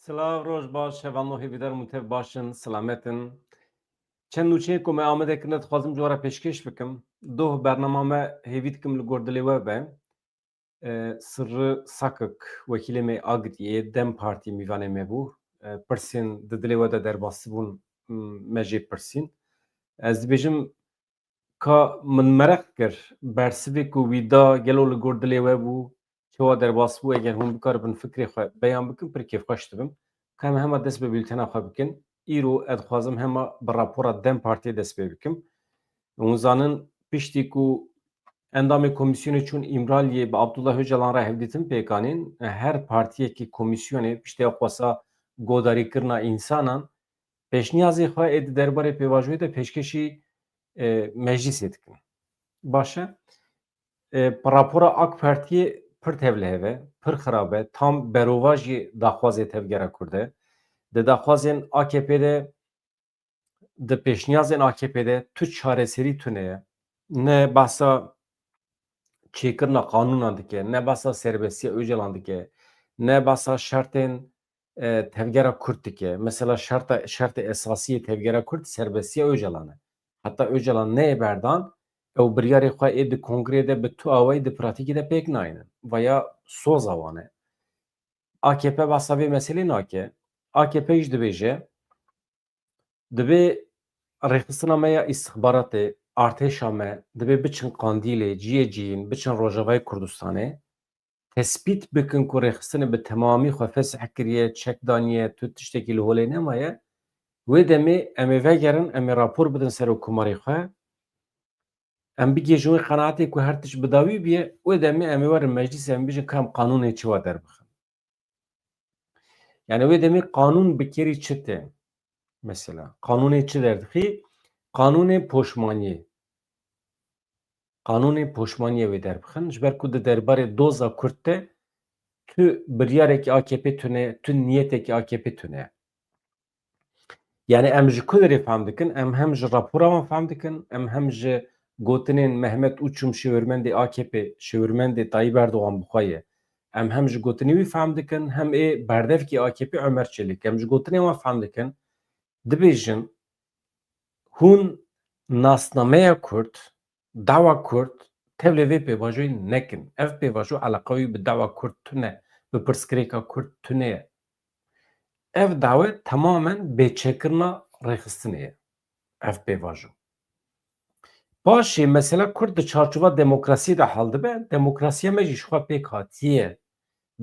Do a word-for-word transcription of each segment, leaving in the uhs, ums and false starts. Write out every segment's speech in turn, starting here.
Silav, roj baş, hevalno hêvîdar im tev baş in, silamet in. Çend nûçeyên ku me amade kirine dixwazim ji we re pêşkêş bikim. Doh bernama me hêvî dikim li gor dilê we be. E, Sirri Sakik, wekîlê me Agiriyê, DEM Partî mîvanê me bû. E, pirsên di dilê we de derbasî bûn, m, me jê pirsîn. Ez dibêjim, ka min mereq kir, bersivê ku wî da gelo li gor dilê we bû, çawa derbas bû, eger hûn bikaribin fikrê xwe beyan bikin, pir kêfxweş dibim. Ka em hema dest bi bîltena xwe bikin. Îro ez dixwazim hema bi rapora DEM Partiyê dest pê bikim. Hûn zanin, piştî ku endamê komîsyonê çûn Îmraliyê, bi Abdullah Ocalan re hevdîtin pêk anîn, her partiyekî komîsyonê piştî ew xwesa godarîkirina însanan, pêşniyazê xwe ê di derbarê pêvajoyê de pêşkêşî, e, meclîsê dikin. Baş e. E, rapora AK Partiyê pir tevlihev e, pir xirab e, tam berovajî daxwazê tevgera Kurd e. Di daxwazên AKP'ê de, di pêşniyazên AKP'ê de tu çareserî tune ye. Ne behsa çêkirina qanûnan dike, ne behsa serbestiya Ocalan dike, ne behsa şertên, e, tevgera Kurd dike. Mesela şerta, şertê esasî yê tevgera Kurd serbestiya Ocalan e. Heta Ocalan neyê berdan, ew biryarê xwe ê di kongreyê de bi tu awayî di pratîkê de pêk nayînin. Vaya soza wan e. AKP behsa vê meselê nake. AKP jî dibêje, Divê rêxistina me ya îstixbaratê, artêşa me, divê biçin Qandîlê, ciyê ciyîn, biçin Rojavayê Kurdistanê, tespît bikin ku rêxistinê bi temamî xwe fesih kiriye, çek daniye, tu tiştekî li holê nemaye. Wê demê em ê vegerin, em ê rapor bidin serokkomarê xwe. Em bigihêjin wê qenaetê ku her tişt bi dawî bûye, wê demê em ê werin meclîsê, em bêjin ka em qanûnê çi wa derbixin. Yani wê demê qanûn bi kêrî çi tê? Mesela, qanûnê çi derdixî? Qanûnê poşmaniyê. Qanûnê poşmaniyê wê derbixin. Ji ber ku di derbarê doza Kurd de tu biryarekî AKP tune, tu niyetekî AKP tune. Yani em ji ku derê fehm dikin? Em hem ji rapora wan fehm dikin, em hem ji gotinên Mehmet Uçum, şêwirmendê AKP, şêwirmendê Tayyip Erdogan bi xwe ye. Em hem ji gotinê wî fehm dikin, hem ê berdevkê AKP Ömer Çelik, em ji gotinê wan fehm dikin, dibêjin, hûn nasnameya Kurd, dawa Kurd, tevlê vê pêvajoyê nekin. Ev pêvajo eleqa wî bi dawa Kurd tune, bi pirsgirêka Kurd tune ye. Ev dawe temamen bêçekirina rêxistinê ye. Ev pêvajo. Paşê mesela Kurd di çarçova demokrasiyê de hal dibe, demokrasiya me jî ji xwe pêk hatiye.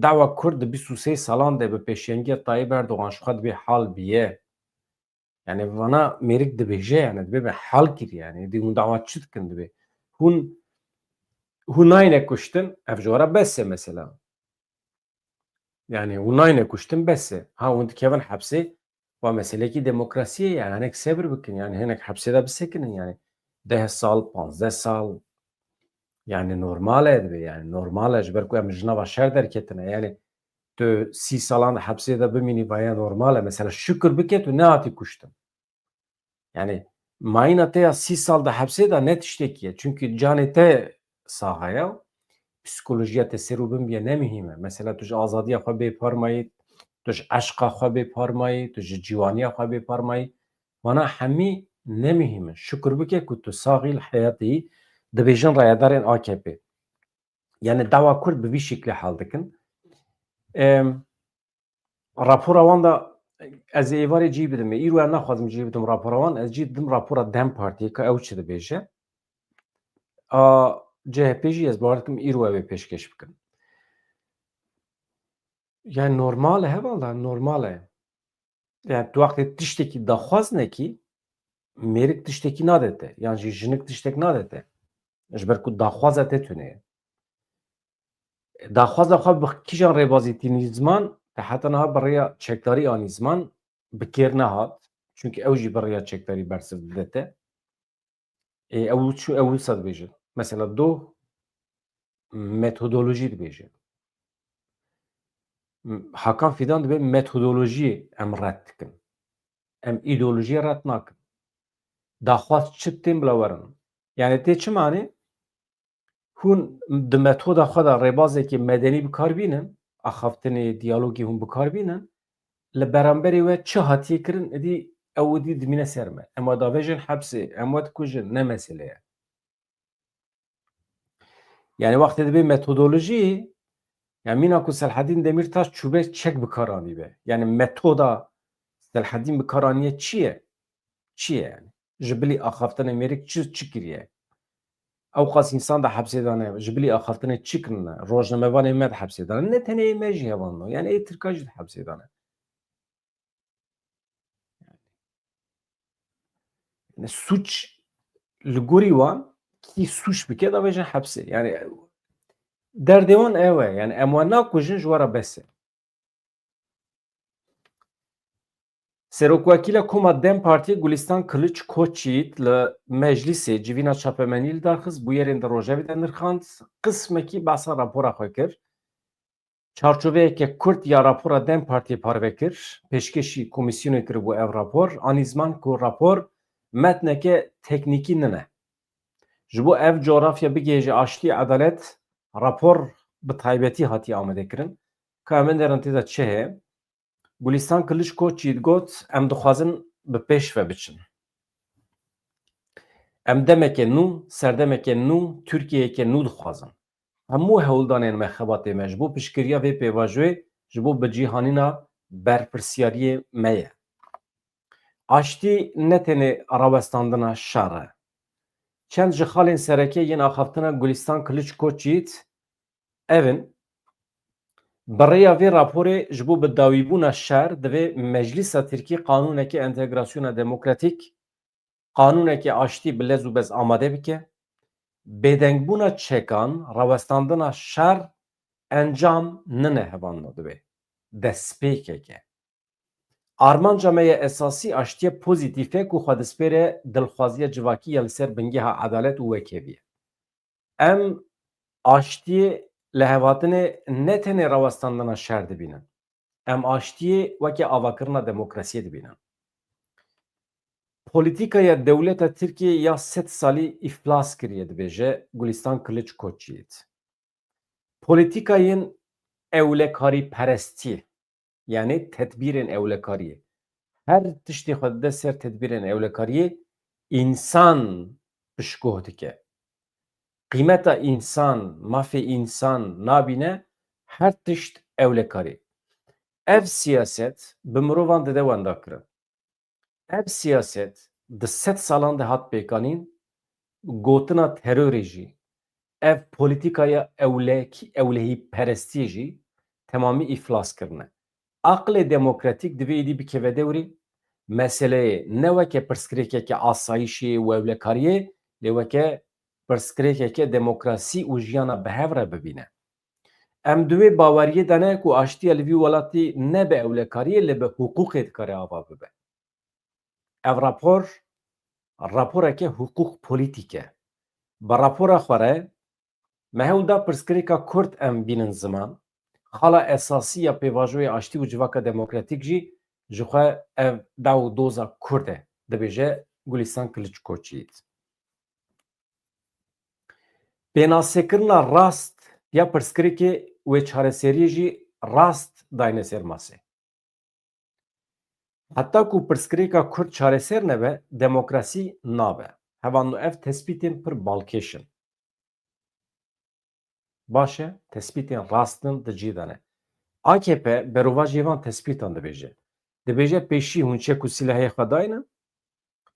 Dawa Kurd di bîst û sê salan de bi pêşengiya Tayyip Erdogan ji xwe dibê hal biye. Yani vana mêrik dibêje, yani dibê me hal kir, yani dê hûn dawa çi dikin dibê. Hûn, hûn nayne kuştin, ev ji we re bes e mesela. Yani hûn nayne kuştin bes e. Ha hûn dikevin hepsê, wa meselekî demokrasiyê ye, yani hinek sebir bikin, yani hinek hepsê de bisekinin yani. Deh sal, panzdeh sal, yani normal e dibê, yani normal e, ji ber ku em ji nava şer derketine, yani tu sî salan di hepsê de bimînî, vaya normal e. Mesela şikir bike tu nehatî kuştin. Yani mayîna te ya sî sal di hepsê de ne tiştekî ye. Çünkü canê te saxa ye. Psîkolojiya te ser û bin biye ne muhîm e. Mesela tu ji azadiya xwe bê par mayî, tu ji eşqa xwe bê par mayî, tu ji ciwaniya xwe bê par mayî. Vana hemî ne muhîm in. Şikir bike ku tu saxî li heyatî, dibêjin rayedarên AKP. Yani dawa Kurd bi vî şeklê hal dikin. Em, rapora wan da ez ê êvarê cî bidim. Îro ez naxwazim cî bidim rapora wan. Ez cî didim rapora DEM Partiyê, ka ew çi dibêje. A, CHP jî ez bawer dikim îro ew ê pêşkêş bikin. Yani normal e, hevaldan normal e. Yani tu wextê tiştekî daxwaz nekî, mêrik tiştekî nade te, yan jî jinik tiştek nade te. Ji ber ku daxwaza te tune ye. Daxwaza xwe bi kîjan rêbazî tînî ziman, te heta niha bi rêya çekdarî anî ziman, bi kêr nehat. Çunkî ew jî bi rêya çekdarî bersiv dide te. Ê, ew çi, ew wisa dibêjin. Mesela doh metodolojî dibêje. Hakan Fidan dibê metodolojiyê em red dikin. Em îdeolojiyê red nakin. Daxwaz çi tên bila werin. Yani tê çi manê? Hûn di metoda xwe de rêbazekî medenî bi kar bînin, axaftinê, diyalogî hûn bi kar bînin, li beramberê we çi hatiye kirin, êdî ew êdî dimîne ser me. Em we davêjin hepsê, em we dikujin, ne mesele ye. Yani wextê dibê metodolojî, yani mîna ku Selhedîn Demîrtaş çûbe çek bi kar anîbe. Yani metoda Selhedîn bi kar aniye çi ye? Çi ye yani? Ji bilî axaftinê mêrik çi, çi kiriye? Ewqas însan de hepsê dane, ji bilî axaftinê çi kirine? Rojnamevanê me de hepsê dane. Ne tenê ê me jî hevalno. Yani ê Tirka jî de hepsê dane. Yani suç li gorî wan kî suç bike davêjin hepsê. Yani derdê wan ew e. Yani em wan nakujin ji we re bes e. Serokwekîla Koma DEM Partiyê Gulistan Kiliç Koçyiğit li meclîsê civîna çapemenî li dar xist, bûyerên di rojevê de nirxand, qismekî behsa rapora xwe kir. Çarçoveyeke kurt ya rapora DEM Partiyê parve kir, pêşkêşî komîsyonê kiribû ev rapor, anî ziman ku rapor metneke teknîkî nine. Ji bo ev coğrafya bigihêje aştî, edalet, rapor bi taybetî hatiye amadekirin. Ka em binerin tê de çi heye? Gulistan Kiliç Koçyiğit got, em dixwazin bi pêş ve biçin. Em demeke nû, serdemeke nû, Tirkiyeyeke nû dixwazin. Hemû hewldanên me, xebatê me ji bo piştgiriya vê pêvajoyê, ji bo bicîhanîna berpirsyariyê me ye. Aştî ne tenê rawestandina şer e. Çend ji xalên sereke yên axaftina Gulistan Kiliç Koçyiğit ev in: bi rêya vê raporê ji bo bi dawîbûna şer divê Meclîsa Tirkî qanûneke entegrasyona demokratîk, qanûneke aştî bi lez û bez amade bike. Bêdengbûna çekan, rawestandina şer encam nine, hevalno, divê destpêkeke. Armanca me ya esasî aştiye pozîtîf e ku xwe dispêre dilxwaziya civakî ya li ser bingeha edalet û wekheviyê. Em aştiyê lihevatinê ne tenê rawestandina şer dibînin. Em aştiyê weke avakirina demokrasiyê dibînin. Polîtîkaya dewleta Tirkiyê ya sed salî îflas kiriye, dibêje Gulistan Kiliç Koçyiğit. Polîtîkayên ewlekarîperestî, yanî tedbîrên ewlekariyê. Her tiştê xwe dide ser tedbîrên ewlekariyê, însan pişkoh dike. Qîmeta însan, mafê însan nabîne, her tişt ewlekarî. Ev siyaset bi mirovan dide wendakirin. Ev siyaset di sed salan de hat pêkanîn, gotina terorê jî, ev polîtîkaya ewlek-, ewlehîperestiyê jî temamî îflas kirine. Aqlê demokratîk divê êdî bikeve dewrê, meseleyê ne weke pirsgirêkeke asayîşê û ewlekariyê, lê weke pirsgirêkeke demokrasî û jiyana bi hev re bibîne. Em di wê baweriyê de ne ku aştiya li vî welatî ne bi ewlekariyê, lê bi hiqûqê dikare ava bibe. Ev rapor, raporeke hiqûq polîtîk e. Bi rapora xwe re me hewl da pirsgirêka Kurd em bînin ziman. Xala esasî ya pêvajoyê aştî û civaka demokratîk jî ji xwe ev daw û doza Kurd e, dibêje Gulistan Kiliç Koçyiğit. Pênasekirina rast ya pirsgirêkê wê çareseriyê jî rast dayne ser masê. Heta ku pirsgirêka Kurd çareser nebe, demokrasî nabe. Hevalno, ev tespîtên pir balkêş in. Baş e, tespîtên rast in, di cî de ne. A K P berovajî van tespîtan dibêje. Dibêje pêşî hûn çek û sîlehê xwe dayne,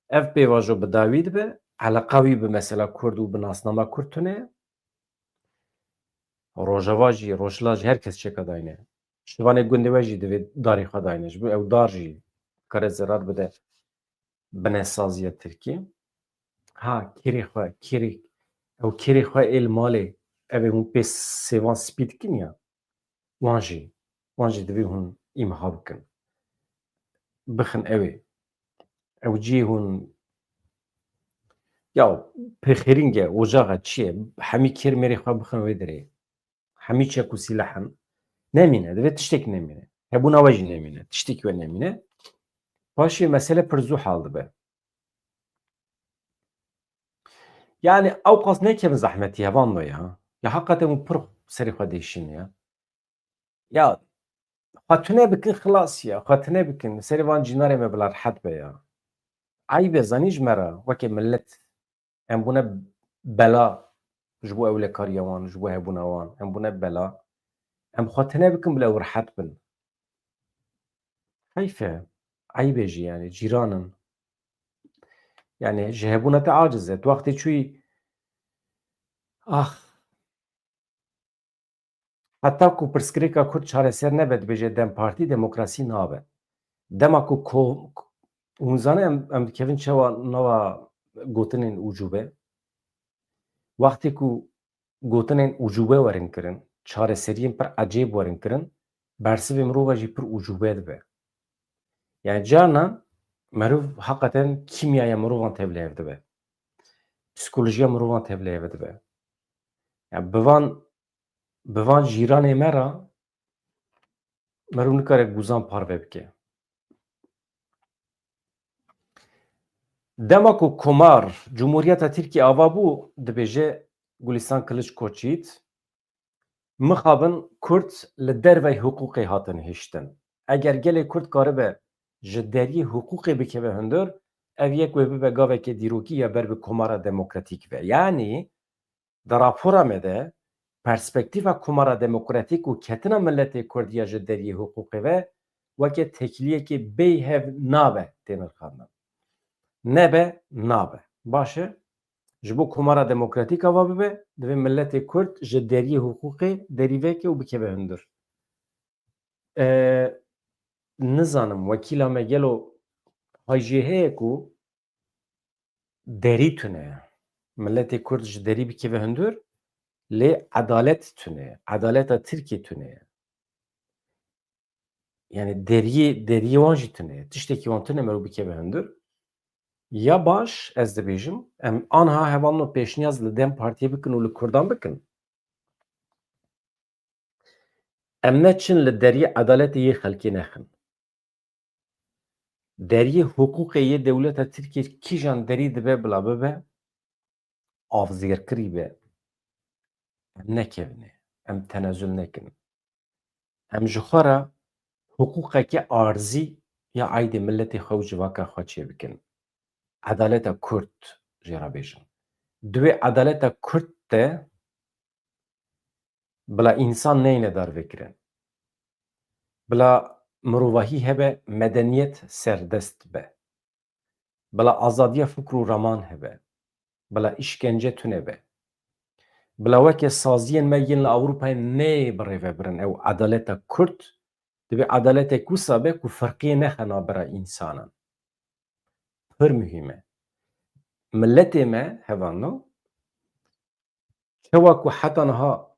ev pêvajo bi dawî dibe, eleqa wî bi mesela Kurd û bi nasnama Kurd tune ye. Rojava jî, Rojhila jî her kes çeka dayne. Şivanê gundê we jî divê darê xwe dayne. Ji bo ew dar jî kare zerar bide binesaziya Tirkiyê. Ha, kêrê xwe, kêrê, ew kêrê xwe ê li malê, ev ê hûn pê sêvan spî dikin ya. Wan jî, wan jî divê hûn îmha bikin. Bixin ew ê. Ew cihê hûn, ya, pêxêrîng e, ocax e, çi ye? Hemî kêr mêrê xwe bixin wê derê. Hemî çek û sîleh in. Nemîne, divê tiştek nemîne. Hebûna we jî nemîne. Tiştekî we nemîne. Paşê mesele pir zû hal dibe. Yani ewqas nekevin zehmetî, hevalno ya. Ya heqeten hûn pir serê xwe dêşînin ya. Ya Xwe tune bikin xilas ya, xwe tune bikin. Serê van cînarê me bila rehet be ya. Eyb e, zanî ji me re, weke millet. Em bûne bela ji bo ewlekariya wan, ji bo hebûna wan. Em bûne bela. Em xwe tune bikin bila ew rehet bin. Heyf e. Eyb e jî yani, cîran in. Yani ji hebûna te aciz e. Tu wextê çûyî, ax, heta ku pirsgirêka Kurd çareser nebe, dibêje DEM Partî, demokrasî nabe. Dema ku ko-, hûn zanin em, em dikevin çawa nava gotinên ucube. Wextê ku gotinên ucube werin kirin, çareseriyên pir ecêb werin kirin, bersivê mirova jî pir ucube dibe. Yani carna meriv heqeten kîmyaya mirovan tevlihev dibe. Psîkolojiya mirovan tevlihev dibe. Yani bi van, bi van cîranê me re meriv nikare guzan parve bike. Dema ku komar, Cumhuriyeta Tirkiye ava bû, dibêje Gulistan Kiliç Koçyiğit, mixabin Kurd li dervey hiqûqê hatin hiştin. Eger gelê Kurd karibe ji deriyê hiqûqê bikeve hundir, ev yek wê bibe gaveke dîrokî ya ber bi komara demokratîk ve. Yanî di rapora me de perspektîfa komara demokratîk û ketina miletê Kurd ya ji deriyê hiqûqê ve weke têkiliyekê bêyî hev nabe tê nirxandin. Nebe, nabe. Baş e. Ji bo komara demokratîk ava bibe, divê miletê Kurd ji deriyê hiqûqê derî veke û bikeve hundir. E, nizanim, wekîla me gelo hay jê heye ku derî tune ye. Miletê Kurd ji derî bikeve hundir, lê edalet tune ye. Edaleta Tirkiyê tune ye. Yani deriyê, deriyê wan jî tune ye. Tiştekî wan tune mero bikeve hundir. Ya baş, ez dibêjim, em anha hevalno pêşniyaz li DEM Partiyê bikin û li Kurdan bikin. Em neçin li deriyê edaletê yê xelkê nexin. Deriyê hiqûqê yê dewleta Tirkiyê kîjan derî dibe bila bibe, avzêrkirî be. Em nekevine, em tenezul nekin. Em ji xwe re hiqûqeke arzî ya aydê miletê xwe û civaka xwe çêbikin. Edaleta Kurd jê re bêjin. Di wê edaleta Kurd de bila însan neyne darvekirin. Bila mirovahî hebe, medeniyet serdest be. Bila azadiya fikr û raman hebe. Bila îşkence tune be. Bila weke saziyên me yên li Ewropayê neyê birêvebirin ew edaleta Kurd, divê edaletek wisa be ku ferqiyê nexe navbera însanan. Pir muhîm e. Miletê me, hevalno, çawa ku heta niha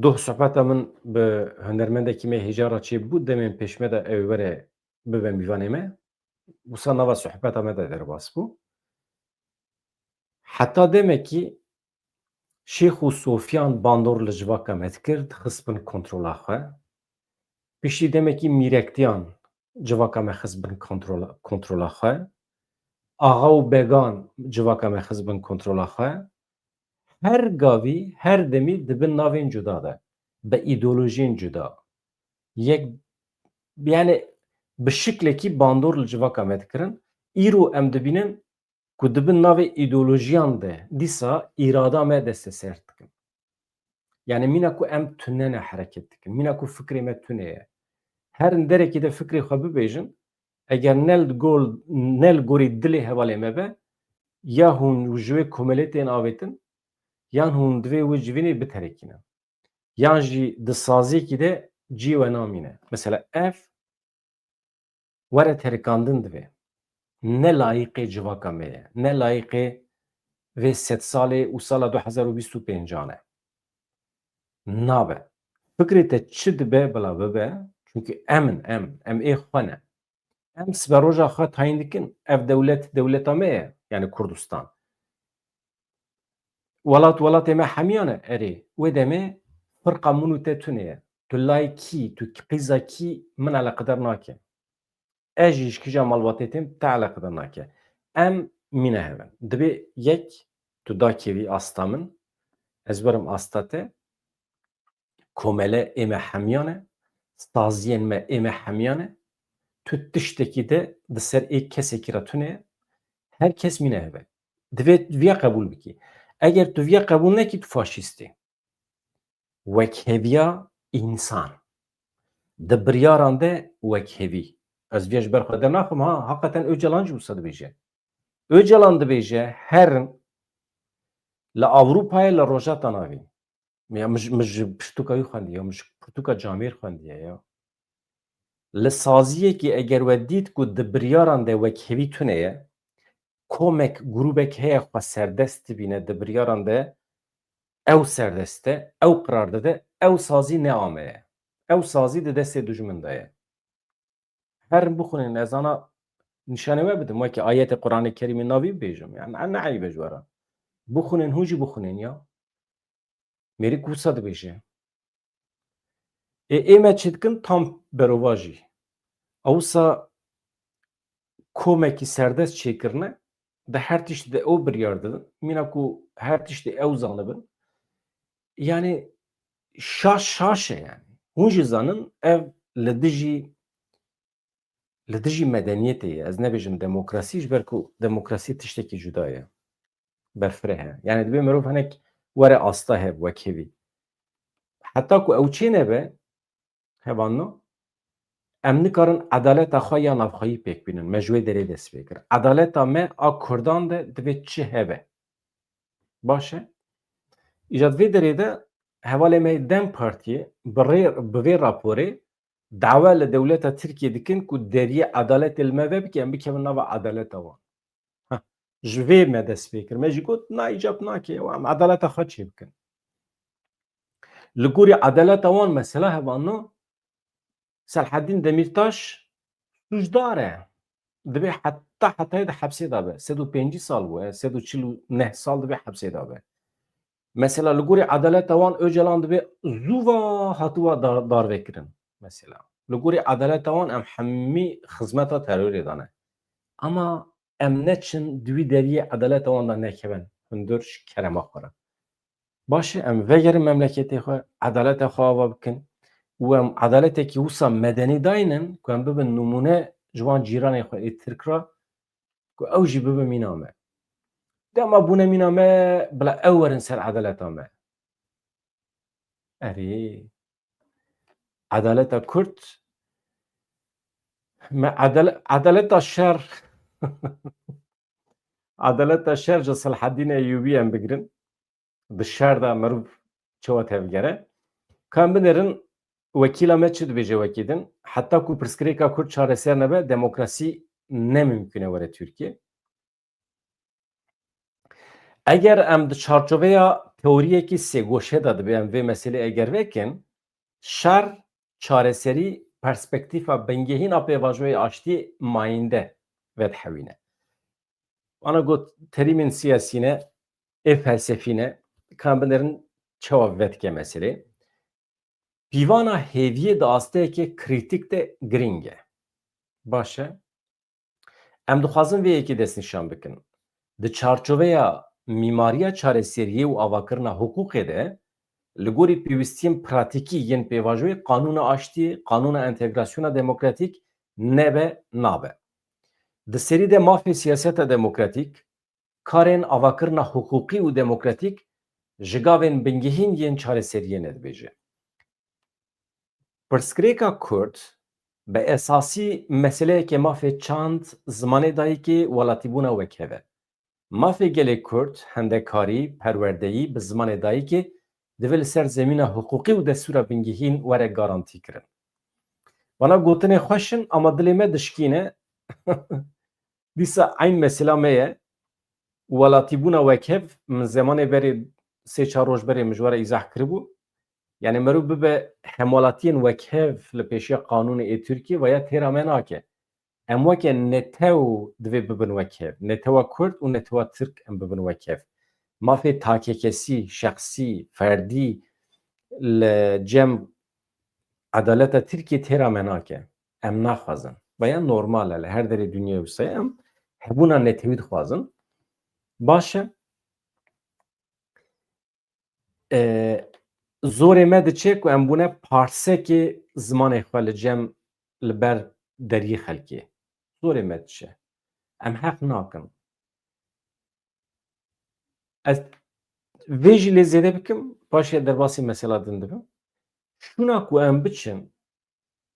doh sohbeta min bi hunermendekî me hêja re çêbû, demên pêş me de ew were bibe mîvanê me. Wisa nava sohbeta me de derbas bû. Heta demekî Şêx û Sofyan bandor li civaka me dikir, dixist bin kontrola xwe. Piştî demekî mîrektiyan civaka me xist bin kontrola, kontrola xwe. Axa û began civaka me xist bin kontrola xwe. Her gavî, her demî di bin navên cuda de, bi îdeolojiyên cuda. Yek, yani bi şiklekî bandor li civaka me dikirin. Îro em dibînin ku di bin navê îdeolojiyan de dîsa îrada me desteser dikin. Yani mîna ku em tune ne hereket dikin, mîna ku fikrê me tune ye. Her derekî de fikrê xwe bibêjin, eger ne li gor, ne li gorî dilê hevalê me be, ya hûn ji wê komelê tên avêtin, yan hûn divê wê civînê biterekînin. Yan jî di saziyekî de cî we namîne. Mesela ev were terikandin divê. Ne layiqê civaka me ye. Ne layiqê vê sed salê û sala du hezar û bîst û pêncan e. Nabe. Fikrê te çi dibe bila bibe. Çunkî em in, em. Em ê xwe ne. Em siberoja xwe tayîn dikin. Ev dewlet, dewleta me ye. Yani Kurdistan. Welat welatê me hemiyan e, erê. Wê demê firqa min û te tune ye. Tu lay kî, tu qîza kî min eleqedar nake. Ez jî ji kîja malbatê têm te eleqedar nake. Em mîne hev in. Dibê yek tu dakevî asta min, ez werim asta te. Komele ê me hemiyan e, saziyên me ê me hemiyan e. Tu tiştekî de di ser ê kesekî re tune ye. Her kes mîne hebe. Divê viya qebûl bikî. Eger tu viya qebûl nekî, tu faşîst î. Wekheviya însan. Di biryaran de wekhevî. Ez viya ji ber xwe dernaxim ha, heqeten Ocalan jî wisa dibêje. Ocalan dibêje, herin li Ewropayê, li Rojhilata Navîn. Ya min ji, min ji pirtûka wî xwendiye, ya min ji pirtûka camêr xwendiye ya. Li saziyekî eger we dît ku di biryaran de wekhevî tune ye, komek, grûbek heye xwe serdest dibîne di biryaran de, ew serdest e, ew qirar dide, ew sazî ne ame ye. Ew sazî di destê dijmin de ye. Herin bixwînin, ez ana nîşanê we bidim, wekî ayetê Quranê Kerîmê navî bibêjim. Yani, ne eyb e ji we re. Bixwînin, hûn jî bixwînin ya. Mêrik wisa dibêje. Ê, ê me çi dikin tam berovajî. Ewsa komekî serdest çêkirine, di her tiştî de ew biryar didin. Mîna ku her tiştî ew zanibin. Yani şaş şaş e yani. Hûn jî zanin ev li dijî, li dijî medeniyetê ye. Ez nebêjim demokrasî, ji ber ku demokrasî tiştekî cuda ye. Berfireh e. Yani divê mirov hinek were asta hev, wekhevî. Heta ku ew çê nebe, hevalno, em nikarin edaleta xwe ya navxweyî pêk bînin. Me ji wê derê dest pê kir. Edaleta me a Kurdan de divê çi hebe? Baş e. Îca di vê derê de hevalê me yê DEM Partiyê bi rê, bi vê raporê dawa li dewleta Tirkiyê dikin ku deriyê edaletê li me vebike, em bikevin nava edaleta wan. Ha, ji vê me dest pê kir. Me jî got, na, îcab nake, ew em edaleta xwe çê bikin. Li gorî edaleta wan mesela hevalno, Selhedîn Demîrtaş sûcdar e. Divê heta hetayê di hepsê de be. Sed û pêncî sal bû, e, sed û çil û neh sal divê hepsê de be. Mesela li gorî edaleta wan Ocalan divê zû va hatûva dar, darvekirin. Mesela li gorî edaleta wan em hemî xizmeta terorê de ne. Ama em neçin di wî deriyê edaleta wan de nekevin hundir ji kerema xwe re. Baş e, em vegerin memleketê xwe, edaleta xwe ava bikin û em edaletekî wisa medenî daynin ku em bibin nimûne ji wan cîranê xwe ê Tirk re, ku ew jî bibe mîna me. Dema bûne mîna me, bila ew werin ser edaleta me. Erê. Edaleta Kurd, me edal-, edaleta şer, edaleta şer ji Selhedîn Eyyûbî em bigirin. Di şer de mirov çawa tevgere. Ka em binêrin, wekîla me çi dibêje wekî din? Heta ku pirsgirêka Kurd çareser nebe, demokrasî ne mimkûn e were Tirkiye. Eger em di çarçoveya teoriyekî sêgoşe de dibê em vê meselê eger vekin, şer, çareserî, perspektîfa bingehîn a pêvajoyê aştiyê mayînde vedihewîne. Ana got terîmên siyasî ne, ê felsefî ne, ka em binêrin çawa vedike meselê. Pîvana hêviyê di asteyeke krîtîk de girîng e. Baş e. Em dixwazin vê yekê destnîşan bikin. Di çarçoveya mîmariya çareseriyê û avakirina hiqûqê de, li gorî pêwîstiyên pratîkî yên pêvajoyê qanûna aştiyê, qanûna entegrasyona demokratîk nebe, nabe. Di serî de mafê siyaseta demokratîk, karên avakirina hiqûqî û demokratîk ji gavên bingehîn yên çareseriyê ne dibêje. Pirsgirêka Kurd bi esasî meseleyeke mafê çand, zimanê dayikê, welatîbûna wekhev e. Mafê gelê Kurd, hendekarî, perwerdeyî bi zimanê dayikê divê li ser zemîna hiqûqî û destûra bingehîn were garantîkirin. Vana gotinê xweş in, ama dilê me dişkîne. Dîsa eyn mesela me ye. Welatîbûna wekhev, min zemanê berê sê çar roj berê min ji we re îzah kiribû. Yani meriv bibe hemwelatiyên wekhev li pêşiya qanûnê ê Tirkiyê veya têra me nake. Em weke netew divê bibin wekhev. Netewa Kurd û netewa Tirk em bibin wekhev. Mafê takekesî, şexsî, ferdî li cem edaleta Tirkiyê têra me nake. Em naxwazin. Veya normal e, li her derê dinyayê wisa ye, em hebûna netewî dixwazin. Baş e. E, Zorê me diçe ku em bûne parsekê zimanê xwe li cem, li ber deriyê xelkê. Zorê me diçe. Em heq nakin. Ez vê jî lê zêde bikim, paşê derbasî mesela din dibim. Şûna ku em biçin,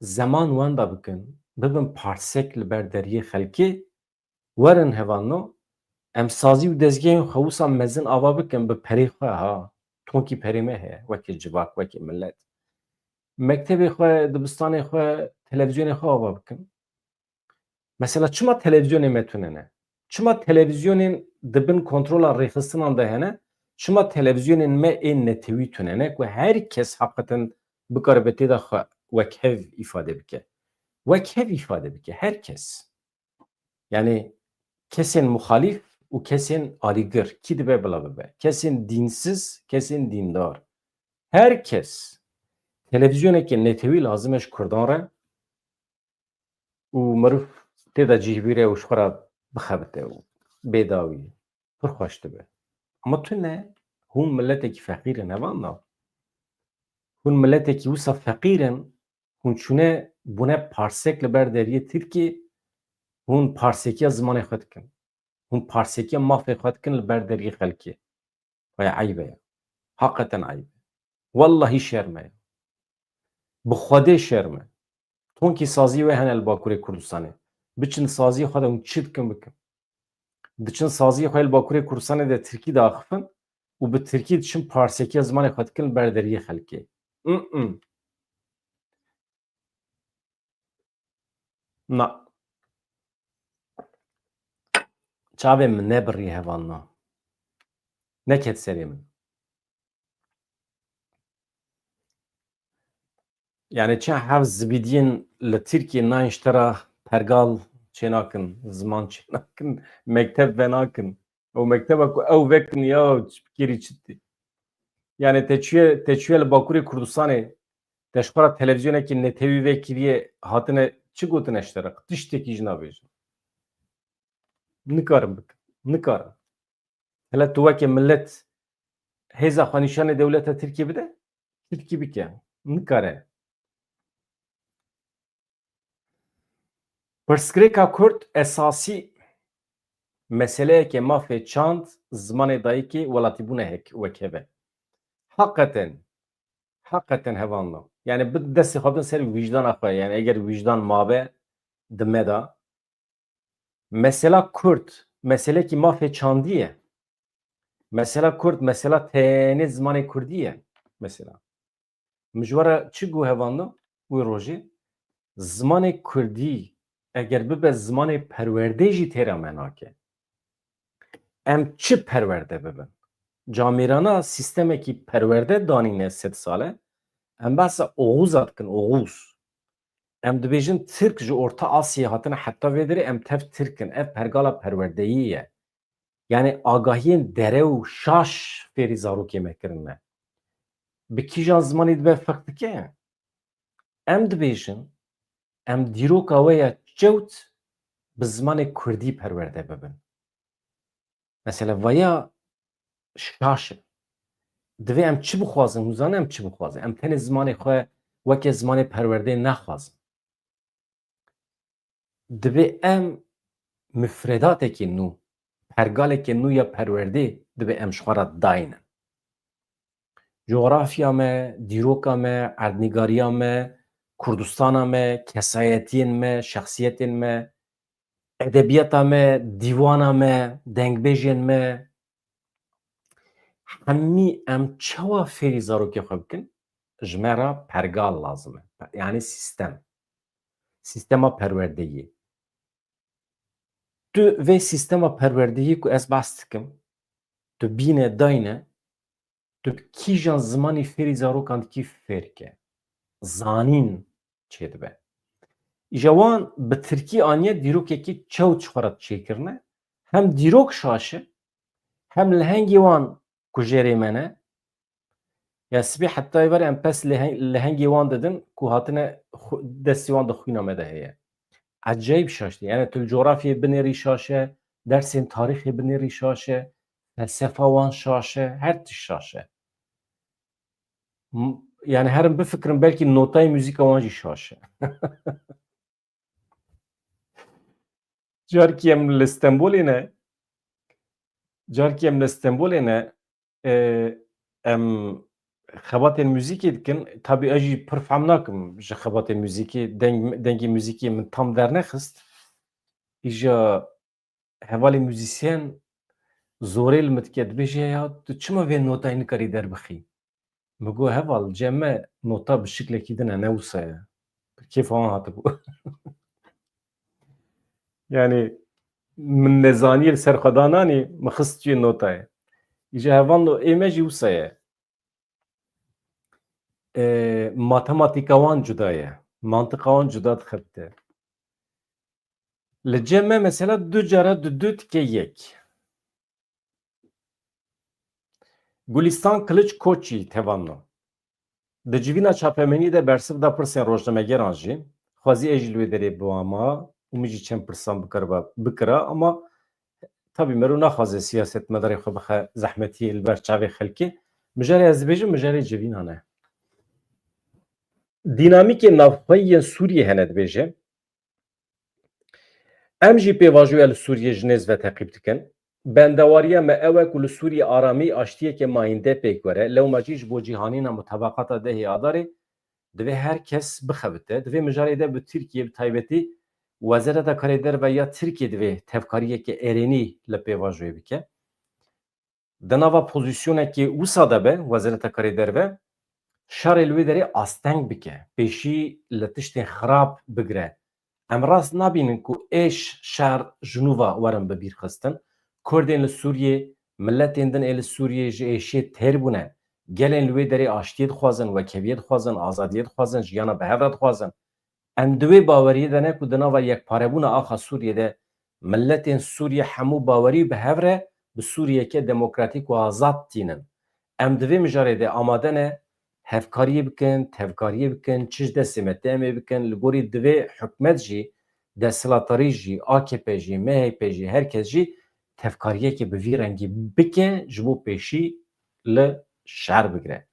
zeman wenda bikin, bibin parsek li ber deriyê xelkê, werin hevalno, em sazî û dezgehên xwe wisa mezin ava bikin bi perê xwe ha, tonkî perê me heye, wekî civak, wekî millet. Mektebê xwe, dibistanê xwe, televîzyonê xwe ava bikin. Mesela çima televîzyonê me tune ne? Çima televîzyonên di bin kontrola rêxistinan de hene? Çima televîzyonên me ên netewî tune ne ku her kes heqeten bikaribe tê de xwe wekhev îfade bike? Wekhev îfade bike, her kes. Yani kesên muxalîf û kesên alîgir, kî dibe bila bibe. Kesên dînsiz, kesên dîndar. Her kes. Televîzyoneke netewî lazim e ji Kurdan re û meriv tê de cihbîre û ji xwe re bixebite û bêdawî. Pir xweş dibe. Ama tune, hûn miletekî feqîr in, hevalno. Hûn miletekî wisa feqîr in, hûn çûne bûne parsek li ber deriyê Tirkiyê, hûn parsekiya zimanê xwe dikin. Hûn parsekiya mafê xwe dikin li ber deriyê xelkê. Vay eyb e ya. Heqeten eyb e. Wellahî şerm e ya. Bi Xwedê şerm e. Tonkî saziyê we hene li Bakurê Kurdistanê. Biçin saziyê xwe de hûn çi dikin bikin. Diçin saziyê xwe li Bakurê Kurdistanê de tirkî diaxifin û bi tirkî diçin parsekiya zimanê xwe dikin li ber deriyê xelkê. Mm-mm. Na. Çavê min nebirî hevalno. Neket serê min. Yani çend hev zibîdiyên li Tirkiyê nayên ji te re pergal çênakin, ziman çênakin, mekteb venakin. Ew mekteba ku ew vekin ya çi bikêrî çi tê. Yani te çûye, te çûye li Bakurê Kurdistanê, te ji xwe re televîzyonekî netewî vekiriye, hatine çi gotine ji te re? Tiştekî jî nabêjin. Nikarin bikin. Nikarin. Hele tu weke millet hêza xwe nîşanê dewleta Tirkiyê bide? Tirkî bike. Nikare. Pirsgirêka Kurd esasî meseleyeke mafê çand, zimanê dayikê, welatîbûna hek-, wekhev e. Heqeten, heqeten hevalno. Yani bi destê xwe bidin ser wîjdana xwe. Yani eger wîjdan mabe di me de, mesela Kurd, meselekî mafê çandî ye. Mesela Kurd, mesela tenê zimanê Kurdî ye. Mesela. Min ji we re çi got hevalno wî rojê? Zimanê Kurdî eger bibe zimanê perwerdê jî têra me nake. Em çi perwerde bibin? Camêrana sîstemekî perwerde danîne sed sal e. Em behsa Oxûza dikin, Oxûz. Em dibêjin Tirk ji Orta Asyayê hatine heta vê derê, em tev Tirk in. Ev pergala perwerdeyî ye. Yani agahiyên dere û şaş fêrî zarokê me kirine. Bi kîjan zimanî dibe firq dike? Em dibêjin, em dîroka we ya çewt bi zimanê Kurdî perwerde bibin. Mesela vaya şaş e. Divê em çi bixwazin? Hûn zanin em çi bixwazin? Em tenê zimanê xwe weke zimanê perwerdeyê nexwazin. Divê em mifredatekî nû, pergalekê nû ya perwerdê divê em ji xwe re daynin. Coğrafya me, dîroka me, erdnîgariya me, Kurdistana me, kesayetiyên me, şexsiyetên me, edebiyata me, dîwana me, dengbêjên me, hemî em çawa fêrî zarokê xwe bikin? Ji me re pergal lazim e. Yani sîstem. Sîstema perwerdeyî. Tu vê sîstema perwerdeyî ku ez behs dikim, tu bîne dayne, tu bi kîjan zimanî fêrî zarokan dikî fêr ke. Zanîn çêdibe. Îja wan bi tirkî aniye dîrokekî çewt ji xwe re çêkirine. Hem dîrok şaş e, hem lehengê wan kujerê me ne. Ya sibê heta êvar em pes leheng-, lehengê wan didin ku hatine xu-, destê wan di xwîna me de heye. Ecayîb şaş tê. Yani tu li coğrafyayê binêrî şaş e, dersên tarîxê binêrî şaş e, felsefa wan şaş e, her tişt şaş e. M-, yani herim bifikirin belkî notayê muzîka wan jî şaş e. Carkî em li Stenbolê ne. Carkî em li Stenbolê ne. E, em xebatên muzîkê dikin. Tabî ez jî pir fehm nakim ji xebatên muzîkê. Deng, dengê muzîkê min tam dernexist. Îja hevalê muzîsyen zorê li min dike, dibêje, "Ya tu çima vê notayê nikarî derbixî?" Min got, "Heval, cem me nota bi şiklekî din e, ne wisa ye." Kêfa wan hatibû. Yani min nezaniyê li ser xwe dananî, min xist ciyê notayê. Îja hevalno ê me jî wisa ye. E, matematîka wan cuda ye. Mantiqa wan cuda dixebite. Li cem me mesela du cara du du dike yek. Gulîstan Kiliç Koçî tevanno. Di civîna çapemeniyê de bersiv da pirsên rojnamegeran jî. Xwezî ez jî li wê derê biwama û min jî çend pirsan bikiriba, bikira, ama tabî mero naxwaze siyasetmedarê xwe bixe zehmetiyê li ber çavê xelkê. Mijarê ez dibêjim, mijarê civînan e. Dînamîkên navxweyî yên Sûriyê hene dibêje. Em jî pêvajoya li Sûriyê ji nêz ve teqîb dikin. Bendewariya me ew e ku li Sûriyê aramî, aştiyeke mayînde pêk were. Lewma jî ji bo cîhanîna mutabaqata dehê Adarê divê her kes bixebite. Di vê mijarê de bi Tirkiye, bi taybetî Wezareta Karê Derve ya Tirkiye divê tevkariyeke erênî li pêvajoyê bike. Di nava pozîsyonekê wisa de be, Wezareta Karê Derve şerê li wê derê asteng bike, pêşî li tiştên xirab bigire. Em rast nabînin ku êş, şer ji nû ve werin bi bîr xistin. Kurdên li Sûriyê, miletên din ê li Sûriyê ji êşê têr bûne. Gelên li wê derê aştiyê dixwazin, wekheviyê dixwazin, azadiyê dixwazin, jiyana bi hev re dixwazin. Em di wê baweriyê de ne ku di nava yekparebûna axa Sûriyê de miletên Sûriyê hemû bawerî bi hev re bi Sûriyeke demokratîk û azad tînin. Em di vê mijarê de amade ne hevkariyê bikin, tevkariyê bikin, çi ji destê me tê em ê bikin, li gorî divê hikûmet jî, desthilatdarî jî, A K P jî, M H P jî, her kes jî tevkariyekê bi vî rengî bike ji bo pêşî li şer bigire.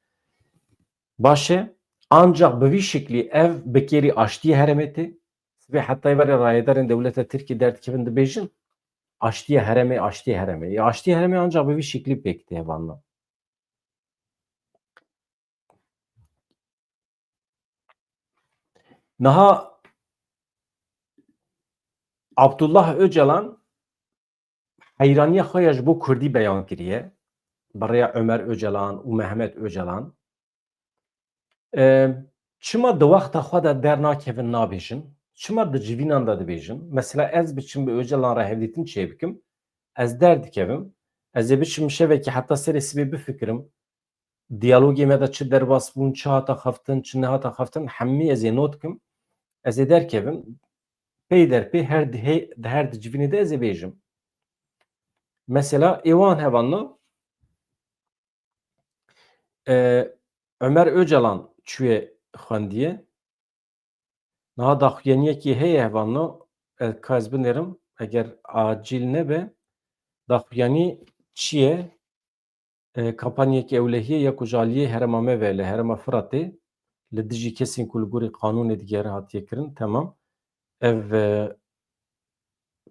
Baş e, ancak bi vî şiklî ev bi kêrî aştiyê herêmê tê. Sibê hetayê verê rayedarên dewleta Tirkî derdikevin dibêjin, "Aştiya herêmê, aştiya herêmê." Ya aştiya herêmê ancak bi vî şiklî pêk tê hevalno. Niha Abdullah Öcalan heyraniya xwe ya ji bo Kurdî beyan kiriye, bi rêya Ömer Öcalan û Mehmet Öcalan. E, çima di wexta xwe de dernakevin nabêjin? Çima di civînan de dibêjin? Mesela ez biçim bi Öcalan re hevdîtin çêbikim, ez derdikevim, ez ê biçim şevekî heta serê sibê bifikirim, diyalogê me de çi derbas bûn, çi hata xeftin, çi nehata xeftin, hemî ez ê not kim, ez ê derkevim, pey der pê her di, hê-, di her di civînê de ez ê bêjim. Mesela ê wan hevalno, e, Ömer Öcalan çûye xwendiye. Niha daxuyaniyekî heye hevalno, e, ka ez binêrim, eger acîl nebe, daxuyanî çi ye? E, kampanyeke ewlehiyê ya ku ji aliyê herêma me ve li herêma Firatê li dijî kesên ku li gorî qanûnê digere hatiye kirin, temam. Ev, e,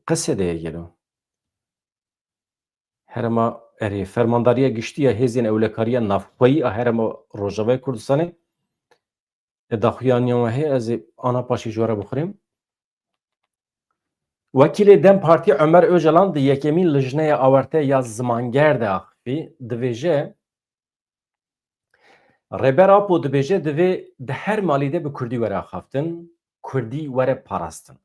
Qesede ye gelo? Herêma, erê, Fermandariya Giştî ya Hêzên Ewlekariya Navxweyî a Herêma Rojavayê Kurdistanê. E, daxuyaniya we heye, ez ê ana paşê ji we re bixwînim. Wekîlê DEM Partî Ömer Öcalan di yekemîn lijneya awarte ya Zimanger de axifî, dibêje, Rêber Apo dibêje, divê di her malî de bi kurdî were axaftin, kurdî were parastin.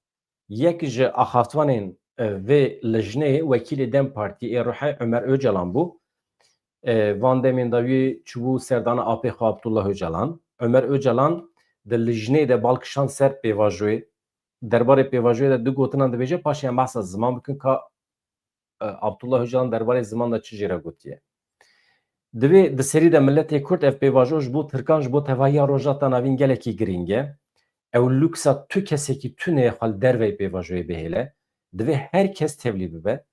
Yek ji axaftvanên, e, vê lijneyê wekîlê DEM Partî ê ruhê Ömer Öcalan bû. E, van demên dawiyê çûbû serdana apê xwe Abdullah Öcalan. Ömer Öcalan di lijneyê de bal kişand ser pêvajoyê. Derbarê pêvajoyê de du gotinan dibêje, paşê em behsa ziman bikin ka, e, Abdullah Öcalan derbarê ziman de çi jê re gotiye. Divê di serî de miletê Kurd ev pêvajo ji bo Tirkan, ji bo tevahiya Rojhilata Navîn gelekî girîng e. Ew luksa tu kesekî tuneyê xwe li derveyî pêvajoyê bihêle. Divê her kes tevlî bibe.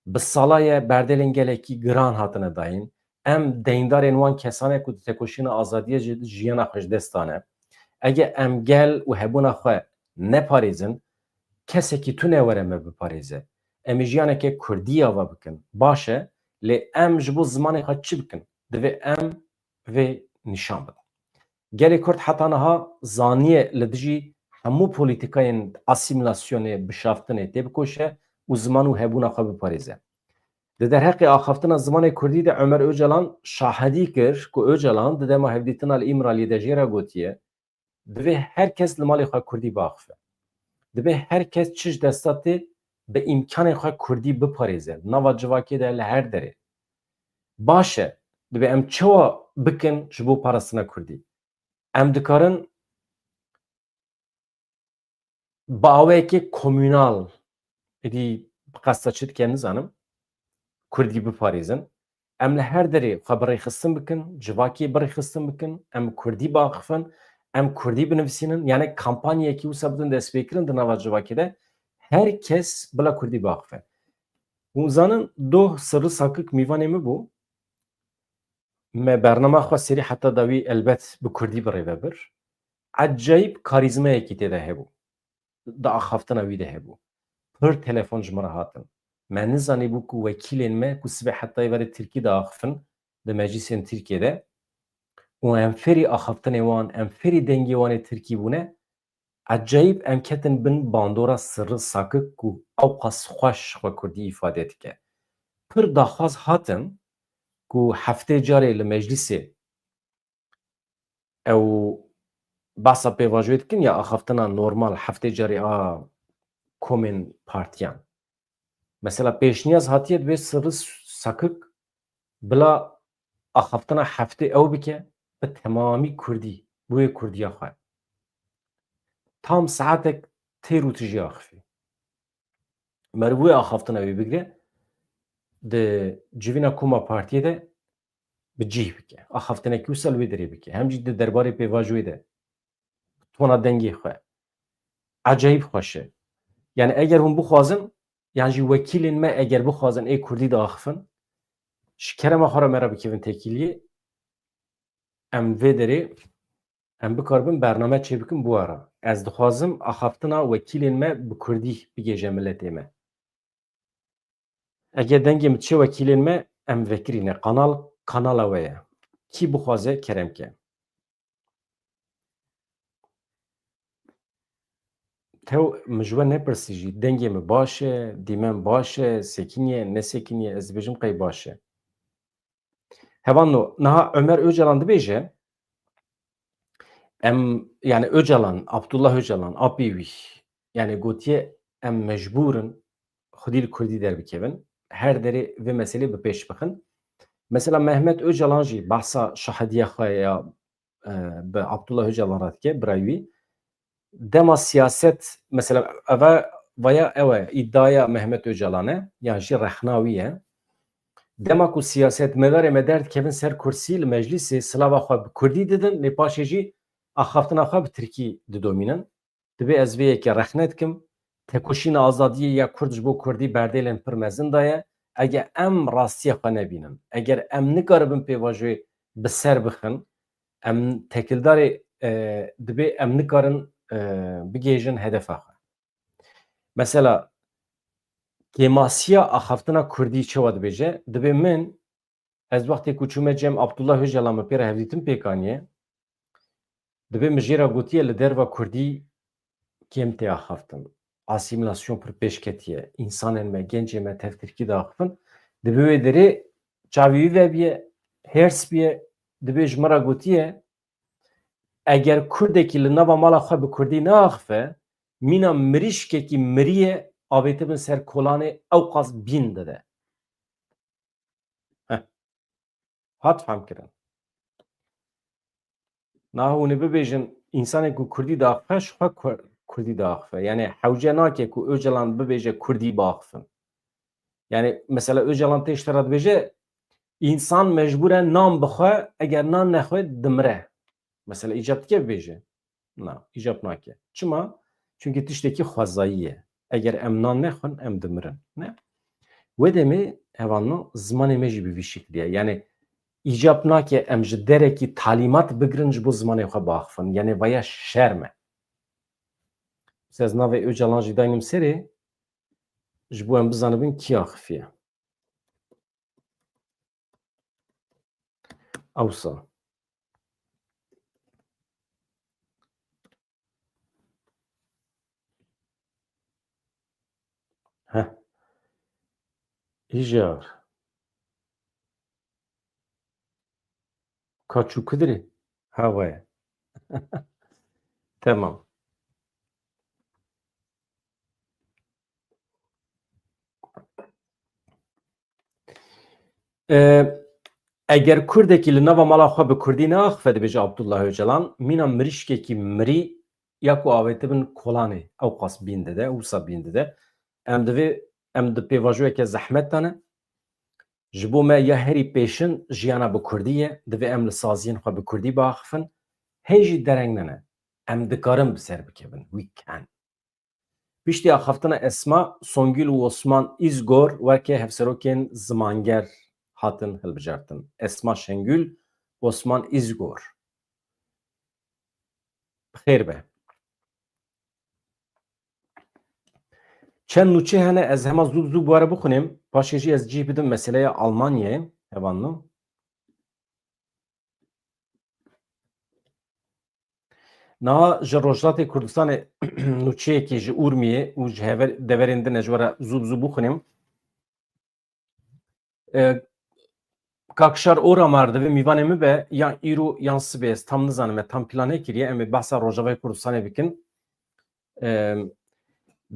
Bi sala ye berdelên gelekî giran hatine dayîn. em deyndarên wan kesan e ku di tekoşîna azadiyê ji jiyana xwe ji dest dane. Ege em gel û hebûna xwe neparêzin, kesekî tune were me biparêze. Em ê jiyaneke kurdî ava bikin. Baş e, lê em ji bo zimanê xwe çi bikin? Divê em vê nîşan bidin. Gelê Kurd heta niha zaniye li dijî hemû polîtîkayên asîmîlasyonê, bişaftinê têbikoşe û ziman û hebûna xwe biparêze. Di derheqê axaftina zimanê kurdî de Omer Ocalan şahidî kir ku Ocalan di dema hevdîtina li Îmraliyê de jê re gotiye, divê her kes li malê xwe kurdî biaxife. Divê her kes çi ji desta tê bi îmkanên xwe kurdî biparêze. Nava civakê de li her derê. Baş e, divê em çawa bikin ji bo parastina kurdî? Em dikarin bi awayekê komûnal, êdî bi qesta çi dike nizanim, kurdî biparêzin. Em li her derê xwe bi rêxistin bikin, civakê bi rêxistin bikin, em kurdî biaxifin, em kurdî binivîsînin. Yani kampanyayekî wisa bidin destpêkirin di nava civakê de her kes bila kurdî biaxife. Hûn zanin Doh Sirri Sakik mîvanê min bû. Me bernama xwe serî heta dawî elbet bi kurdî bi rê ve bir. Ecayîb karîzmayekî tê de hebû. Di axaftina wî de hebû. Pir telefon ji min re hatin. Me nizanîbû ku wekîlên me ku sibê hetayê verê tirkî diaxifin di meclîsên Tirkiyê de û em fêrî axaftinê wan, em fêrî dengê wan ê tirkî bûne, ecayîb em ketin bin bandora Sirri Sakik ku ewqas xweş xwe kurdî îfade dike. Pir daxwaz hatin ku heftê carê li meclîsê ew behsa pêvajoyê dikin ya axaftina normal heftê carê a komên partiyan. Mesela pêşniyaz hatiye divê Sirri Sakik bila axaftina heftê ew bike bi temamî kurdî, bi wê kurdiya xwe. Tam saetek têr û tijî axifî. Meriv wê axaftina wê bigire, di civîna koma partiyê de bi cih bike. Axaftinekî wisa li wê derê bike. Hem jî di derbarê pêvajoyê de tona dengê xwe. Ecayîb xweş e. Yani eger hûn bixwazin, yan jî wekîlên me eger bixwazin ê kurdî diaxifin, ji kerema xwe re me re bikevin têkiliyê, em vê derê em bikaribin bername çêbikin bi we re. Ez dixwazim axaftina wekîlên me bi kurdî bigêje miletê me. Eger dengê min çê wekîlên me, em vekirîne. Kanal, kanala we ye. Kî bixwaze kerem ke. Tew min ji we nepirsî jî, dengê min baş e, dîmen baş e, sekiniye, nesekiniye, ez dibêjim qey baş e. Hevalno, niha Ömer Öcalan dibêje, em, yani Öcalan, Abdullah Öcalan, apê wî, yani gotiye, em mecbûr in xwedî li kurdî derbikevin, her derê vê meselê bi pêş bixin. Mesela Mehmet Öcalan jî behsa şahediya xwe ya, e, bi Abdullah Öcalan re dike, birayê wî. Dema siyaset, mesela eva vaya ew e, îdiaya Mehmet Öcalan e, yan jî rexna wî ye. Dema ku siyasetmedarê me derdikevin ser kursî li meclîsê, silava xwe bi kurdî didin, lê paşê jî axaftina xwe bi tirkî didomînin. Divê ez vê yekê rexne dikim. Tekoşîna azadiyê ya kurd ji bo kurdî berdêlên pir mezin daye. Eger em rastiya xwe nebînin, eger em nikaribin pêvajoyê bi ser bixin, em tekildarê, e, dibê em nikarin, e, bigihêjin hedefa xwe. Mesela, kêmasiya axaftina kurdî çawa dibêje? Dibê min, ez wextê ku çûme cem Abdullah Öcalan min pê re hevdîtin pêk aniye, dibê min jê re gotiye li derva kurdî kêm tê axaftin. Asîmîlasyon pir pêş ketiye. Însanên me, gencê me tev tirkî diaxifin. Dibê wê derê çavê wî vebiye, hêrs biye, dibê ji min re gotiye, eger kurdekî li nava mala xwe bi kurdî neaxife, mîna mirîşkekî miriye avêtibin ser kolanê ewqas bîn dide. Heh. Hat fehmkirin. Niha hûn ê bibêjin, însanê ku kurdî diaxife, ji xwe ku-, kurdî diaxife. Yani hewce nake ku Öcalan bibêje kurdî biaxifin. Yani mesela Öcalan tê ji te re dibêje, însan mecbûr e nan bixwe, eger nan nexwe dimire. Mesela îcab dike bibêje? Na, îcab nake. Çima? Çunkî tiştekî xwezayî ye. Eger em nan nexwin, em dimirin. Ne? Wê demê hevalno zimanê me jî bi vî şiklî ye. Yani îcab nake em ji derekî talîmat bigirin ji bo zimanê xwe biaxifin. Yanê vaya şerm e. Ez navê Ocalan jî daynim serê, ji bo em bizanibin kî axifiye. Ewsa. Heh. Îjar. Ka çû kudirê? Ha, vaye. Tamam. E, eger kurdekî li nava mala xwe bi kurdî neaxife, dibêje Abdullah Ocalan, mîna mirîşkekî mirî ya ku avêtibin kolanê, ewqas bîn dide, wisa bîn dide. Em divê, em di pêvajoyeke zehmet de ne. Ji bo me ya herî pêşin jiyana bi kurdî ye, divê em li saziyên xwe bi kurdî biaxifin. Hê jî dereng nene. Em dikarin bi ser bikevin. We can. Piştî axaftina Esma, Songül û Osman Îzgor weke hevserokên zimanger hatin hilbijartin. Esma Şengül, Osman Îzgor. Bi xêr be. Çend nûçe hene, ez hema zû bi zû bi we re bixwînim. Paşê jî ez cih bidim meseleya Almanyayê. Hevalno. Niha ji Rojhilatê Kurdistanê nûçeyekî ji Urmiyê û ji hever-, deverên din e, ji we re zû bi zû bixwînim. E, Kak Şar Oramar divê mîvanê min be, yan îro yan sibê, ez tam nizanim, me tam plan nekiriye. Em ê behsa Rojavayê Kurdistanê bikin. E,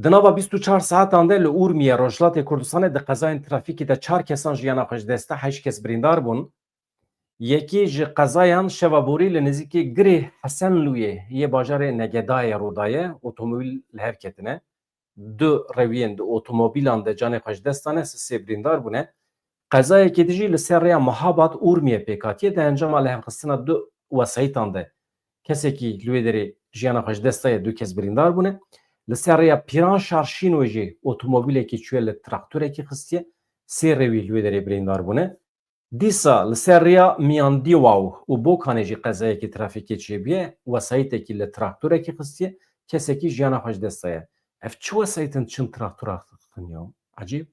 di nava bîst û çar saetan de li Urmiye, Rojhilatê Kurdistanê, di qezayên trafîkê de çar kesan jiyana xwe ji dest da, heşt kes birîndar bûn. Yekî ji qezayan şeva borî li nêzîkî Girê Hesenlûyê yê bajarê Negedayê rû daye, otomobîl li hev ketine. Du rewiyên di otomobîlan de canê xwe ji dest dane, sê birîndar bûne. Qezayekê din jî li ser rêya Mahabad Urmiye pêk hatiye, di encama lihevxistina du wesayîtan de kesekî li wê derê jiyana xwe ji dest daye, du kes birîndar bûne. Li ser rêya Pîranşar Şîno jî otomobîlekî çûye li traktorekî xistiye, sê rewî li wê derê birîndar bûne. Dîsa li ser rêya Miyandîwaw û Bokanê jî qezayekî trafîkê çêbûye, wesayîtekî li traktorekî xistiye, kesekî jiyana xwe ji dest daye. Ev çi wesayîtin çin traktora xistin ya? Ecêb.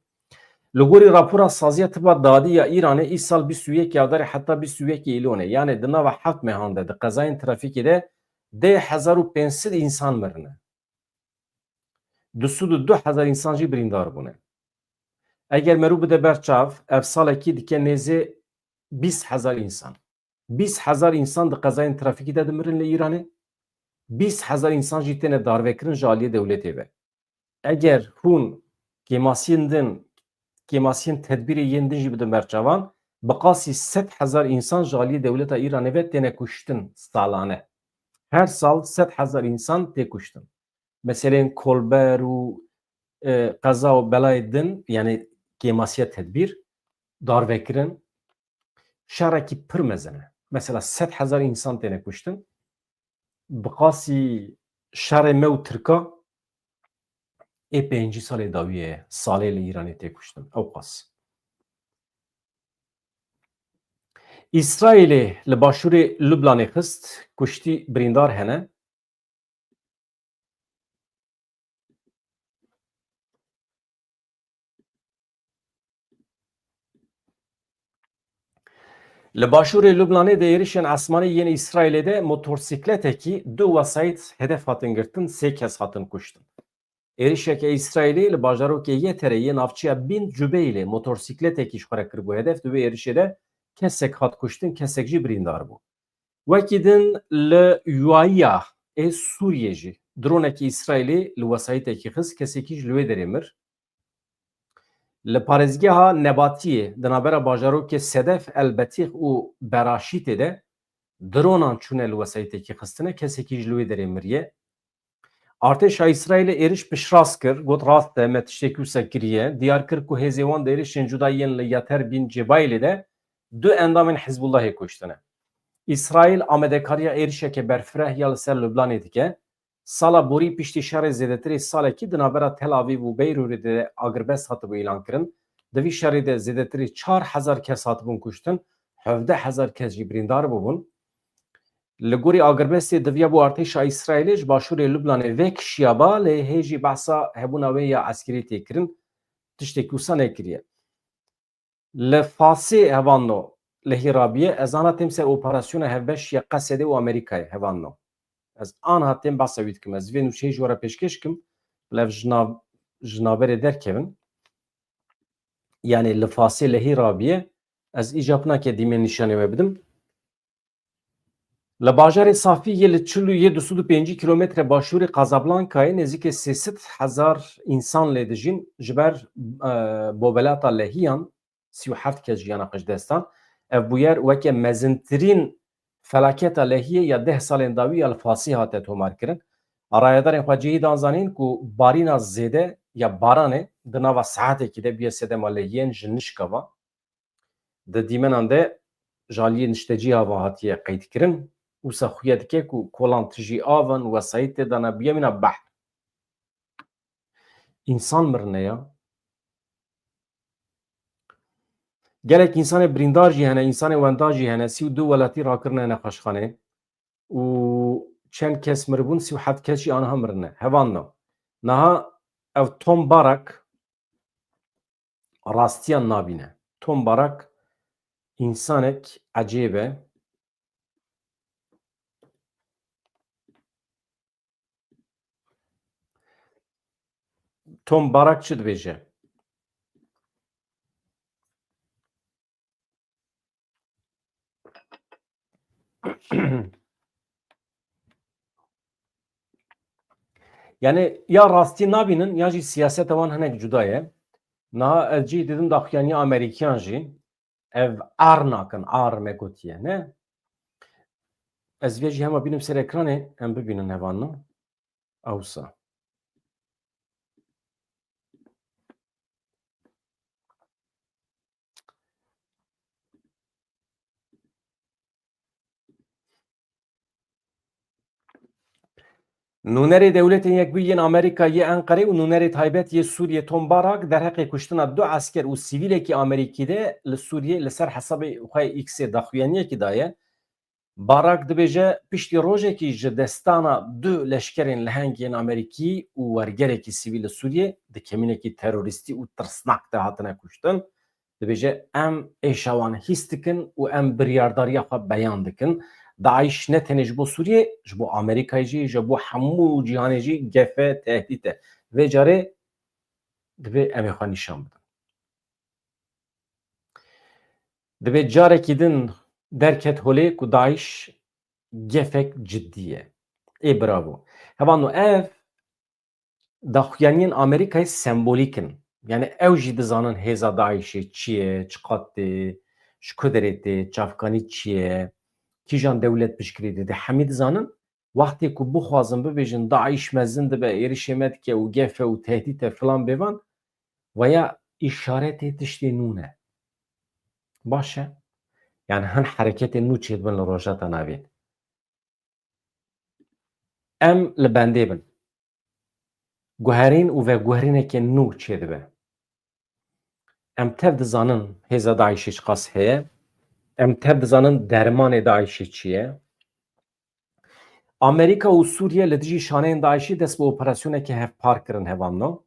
Li gorî rapora Saziya Tiba Dadî ya Îranê, îsal bîst û yekê Adarê heta bîst û yekê Îlonê, yanê di nava heft mehan de di qezayên trafîkê de deh hezar û pênc sed însan mirine. Du sed û du hezar însan jî birîndar bûne. Eger merû bide ber çav, ev salekî dike nêzê bîst hezar însan. Bîst hezar însan di qezayên trafîkî de dimirin li Îranê. Bîst hezar însan jî têne darvekirin ji aliyê dewletê ve. Eger hûn kêmasiyên din, kêmasiyên tedbîrê yên din jî bidin ber çavan, bi qasî sed hezar însan ji aliyê dewleta Îranê ve têne kuştin salane. Her sal sed hezar însan tê kuştin. Meseleyên kolber û, e, qeza û belayê din, yanî kêmasiya tedbîr, darvekirin, şerekî pir mezin e. Mesela sed hezar însan têne kuştin. Bi qasî şerê me û Tirka ê pêncî salê dawiyê ye, salê li Îranê tê kuştin. Ew qas. Îsraîlê li başûrê Lubnanê xist, kuştî, birîndar hene. Li başûrê Lubnanê di êrişên esmanî yên Îsraîlê de motorsîkletekî du wesayît hedef hatin girtin, sê kes hatin kuştin. Êrişeke Îsraîlê li bajarokê Yeterê yê navçeya Bîn Cubeylê motorsîkletekî ji xwe re kiribû hedef. Di wê êrişê de kesek hat kuştin, kesek jî birîndar bû. Wekî din li Yuayiya ê Sûriyê jî dronekî Îsraîlê li wesayîtekî xist, kesekî ji li wê derê mir. Li parêzgeha Nebatiyê di navbera bajarokê Sedef El Betîx û Beraşîtê de dronan çûne li wesayîtekî xistine, kesekî ji li wê derê miriye. Artêşa Îsraîlê êriş piştrast kir, got, rast e, me tiştekî wisa kiriye. Diyar kir ku hêzê wan di êrişên cuda yên li Yater Bîn Cebaylê de du endamên Hizbullahê kuştine. Îsraîl amadekariya êrişeke berfireh ya li ser Lubnanê dike. Sala borî piştî şerê zêdetirî salekî di navbera Tel Avîv û Beyrûrê de agirbest hatibû îlankirin. Di vî şerê de zêdetirî çar hezar kes hatibûn kuştin, hevdeh hezar kes jî birîndar bûbûn. Li gorî agirbestê diviya bo artêşa Îsraîlê ji başûrê Lubnanê vekişiyaba, lê hê jî behsa hebûna wê ya eskerî tê kirin, tiştekî wisa nekiriye. Li Fasê hevalno lehî rabiye, ez ana têm ser operasyona hevbeş ya Qesedê û Amerîkayê hevalno. Ez anha têm behsa wî dikim. Ez vê nûçeyê ji we re pêşkêş kim, bila ev ji nav-, ji navberê derkevin. Yanî li Fasê lehî rabiye, ez îca pinake dîmen nîşanê we bidim. Li bajarê Safî yê li çil û yê du sed û pêncî kilometre başûrê Casablancayê nêzîkê sê sed hezar însan lê dijîn, ji ber, e, bobelata lehiyan sî û heft kes jiyana xwe ji dest dan. Ev bûyer weke mezintirîn felaketa lehiyê ya deh salên dawî ya li Fasî hate tomarkirin. Rayedarên xwe cihî dan zanîn ku barîna zêde ya baranê di nava saetekî de bûye sedema lehiyên ji nişka van. Di dîmenan de ji aliyê niştecî ava hatiye qeydkirin. Wisa xuya dike ku kolan tijî av in, wesayît tê de ne, bûye mîna behr. Însan mirine ya. Gelek însanê birîndar jî hene, însanê wenda jî hene. Sî û du welatî rakirine nexweşxanê û çend kes miribûn, sî û heft kes jî aniha mirine. Hevalno. Niha ev Tom Barak rastiyan nabîne. Tom Barak însanek ecêb e. Tom Barak çi dibêje? Yani ya rastî nabînin ya jî siyaseta wan hinek cuda ye. Niha ez cî didim daxuyaniya Amerîkiyan jî ev ar nakin, ar me gotiye, ne? Ez vê jî hema bînim ser ekranê, em bibînin hevalno. Awsa. Nûnerê Dewletên Yekbûyî yên Amerîka yê Enqerê û nûnerê taybet yê Sûriyê Tom Barak derheqê kuştina du esker û sivîlekî Amerîkî de li Sûriyê li ser hesabê xwe yê X-ê daxuyaniyekî daye. Barak dibêje, piştî rojekî ji destdana du leşkerên leheng yên Amerîkî û wergerekî sivîl li Sûriyê di kemînekî terorîstî û tirsnak de hatine kuştin, dibêje, em êşa wan hîs dikin û em biryardariya xwe beyan dikin. DAIŞ ne tenê ji bo Sûriyê, ji bo Amerîkayê jî, ji bo hemû cîhanê jî gef e, tehdît e. Vê carê divê em ê xwe nîşan bidin. Divê carekî din derket holê ku DAIŞ gefek cidî ye. Ê bravo. Hevalno, ev daxuyaniyên Amerîkayê sembolîk in. Yani ew jî dizanin hêza DAIŞê çi ye, çiqas tê, ji ku derê tê, çavkanî çi ye, kîjan dewlet piştgirê dide, hemî dizanin. Wextê ku bixwazin bibêjin DAIŞ mezin dibe, êrişê me dike û gef e û tehdît e filan bêvan, veya îşaretê tiştê nû ne. Baş e. Yani hin hereketên nû çêdibin li Rojhilata Navîn. Em li bendê bin. Guherîn û veguherîneke nû çêdibe. Em tev dizanin hêza DAIŞê çiqas heye. Em tev dizanin dermanê DAIŞê çi ye. Amerîka û Sûriye li dijî şaneyên DAIŞê dest bi operasyoneke hevpar kirin hevalno.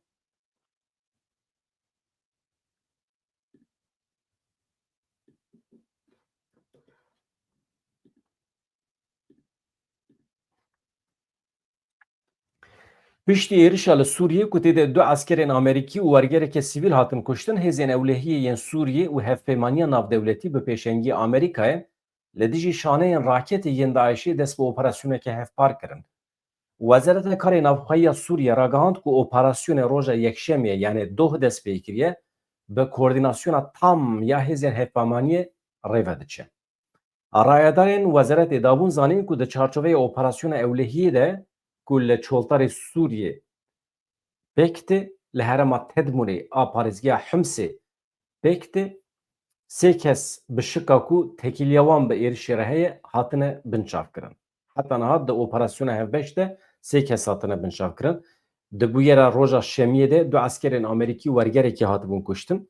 Piştî êrişa li Sûriyê ku tê de du eskerên Amerîkî û wergereke sivîl hatin kuştin, hêzên ewlehiyê yên Sûriyê û hevpeymaniya navdewletî bi pêşengiyê Amerîkayê li dijî şaneyên raketê yên DAIŞê dest bi operasyoneke hevpar kirin. Wezareta Karê Navxweyî ya Sûriyê ragihand ku operasyonê roja Yekşemê, yanê doh dest pê kiriye, bi koordînasyona tam ya hêzên hevpeymaniyê rê ve diçe. Rayedarên Wezaretê Dabûn zanîn ku di çarçoveya operasyona ewlehiyê de ku li çoltarê Sûriyê pêk tê, li herêma Tedmûrê a parêzgeha Himsê pêk tê, sê kes bi şika ku tekîliya wan bi êrişê re heye hatine binçavkirin. Heta niha di operasyona hevbeş de sê kes hatine binçavkirin. Di bûyera roja şemiyê de du eskerên Amerîkî û wergerekî hatibûn kuştin.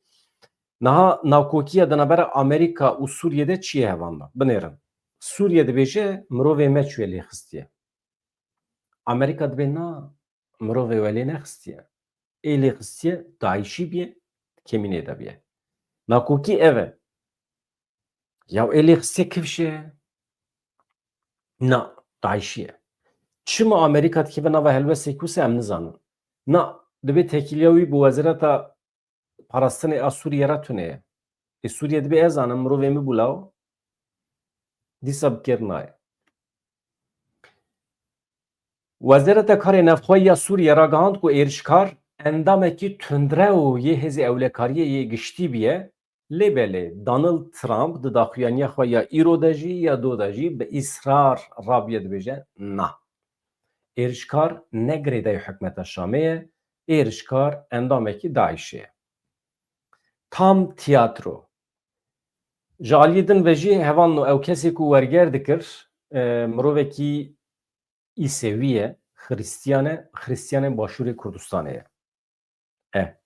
Niha nakokiya di navbera Amerîka û Sûriyê de çi ye hevalno? Binêrin. Sûriye dibêje mirovê me çûye lêxistiye. Amerîka dibê na, mirovê we lê nexistiye. Ê lêxistiye DAIŞî biye, kemînê de biye. Nakokî ev e. Ya ê lêxistiye kifşê? Na, DAIŞî ye. Çima Amerîka dikeve nava helwestê wisa em nizanin. Na, dibê tekîliya wî bi wezareta parastinê a Sûriye re tune ye. Ê Sûriye dibê ez zanim, mirovê min bû law, dîsa bi kêr nayê. Wezareta Karê Navxwe ya Sûriye ragihand ku êrişkar endamekî tundrew yê Hêzê Ewlekariyê yê Giştî biye, lê belê Donald Trump di daxuyaniya xwe ya îro de jî ya do de jî bi îsrar rabiye dibêje, na. Êrişkar ne girêdayî hikûmeta Şamê ye, êrişkar endamekî DAIŞê ye. Tam tiyatro. Ji aliyê din ve jî hevalno ew kesê ku werger dikir, e, mirovekî Îsewî ye, Xiristiyan e, Xiristiyanên Başûrê Kurdistanê ye. E.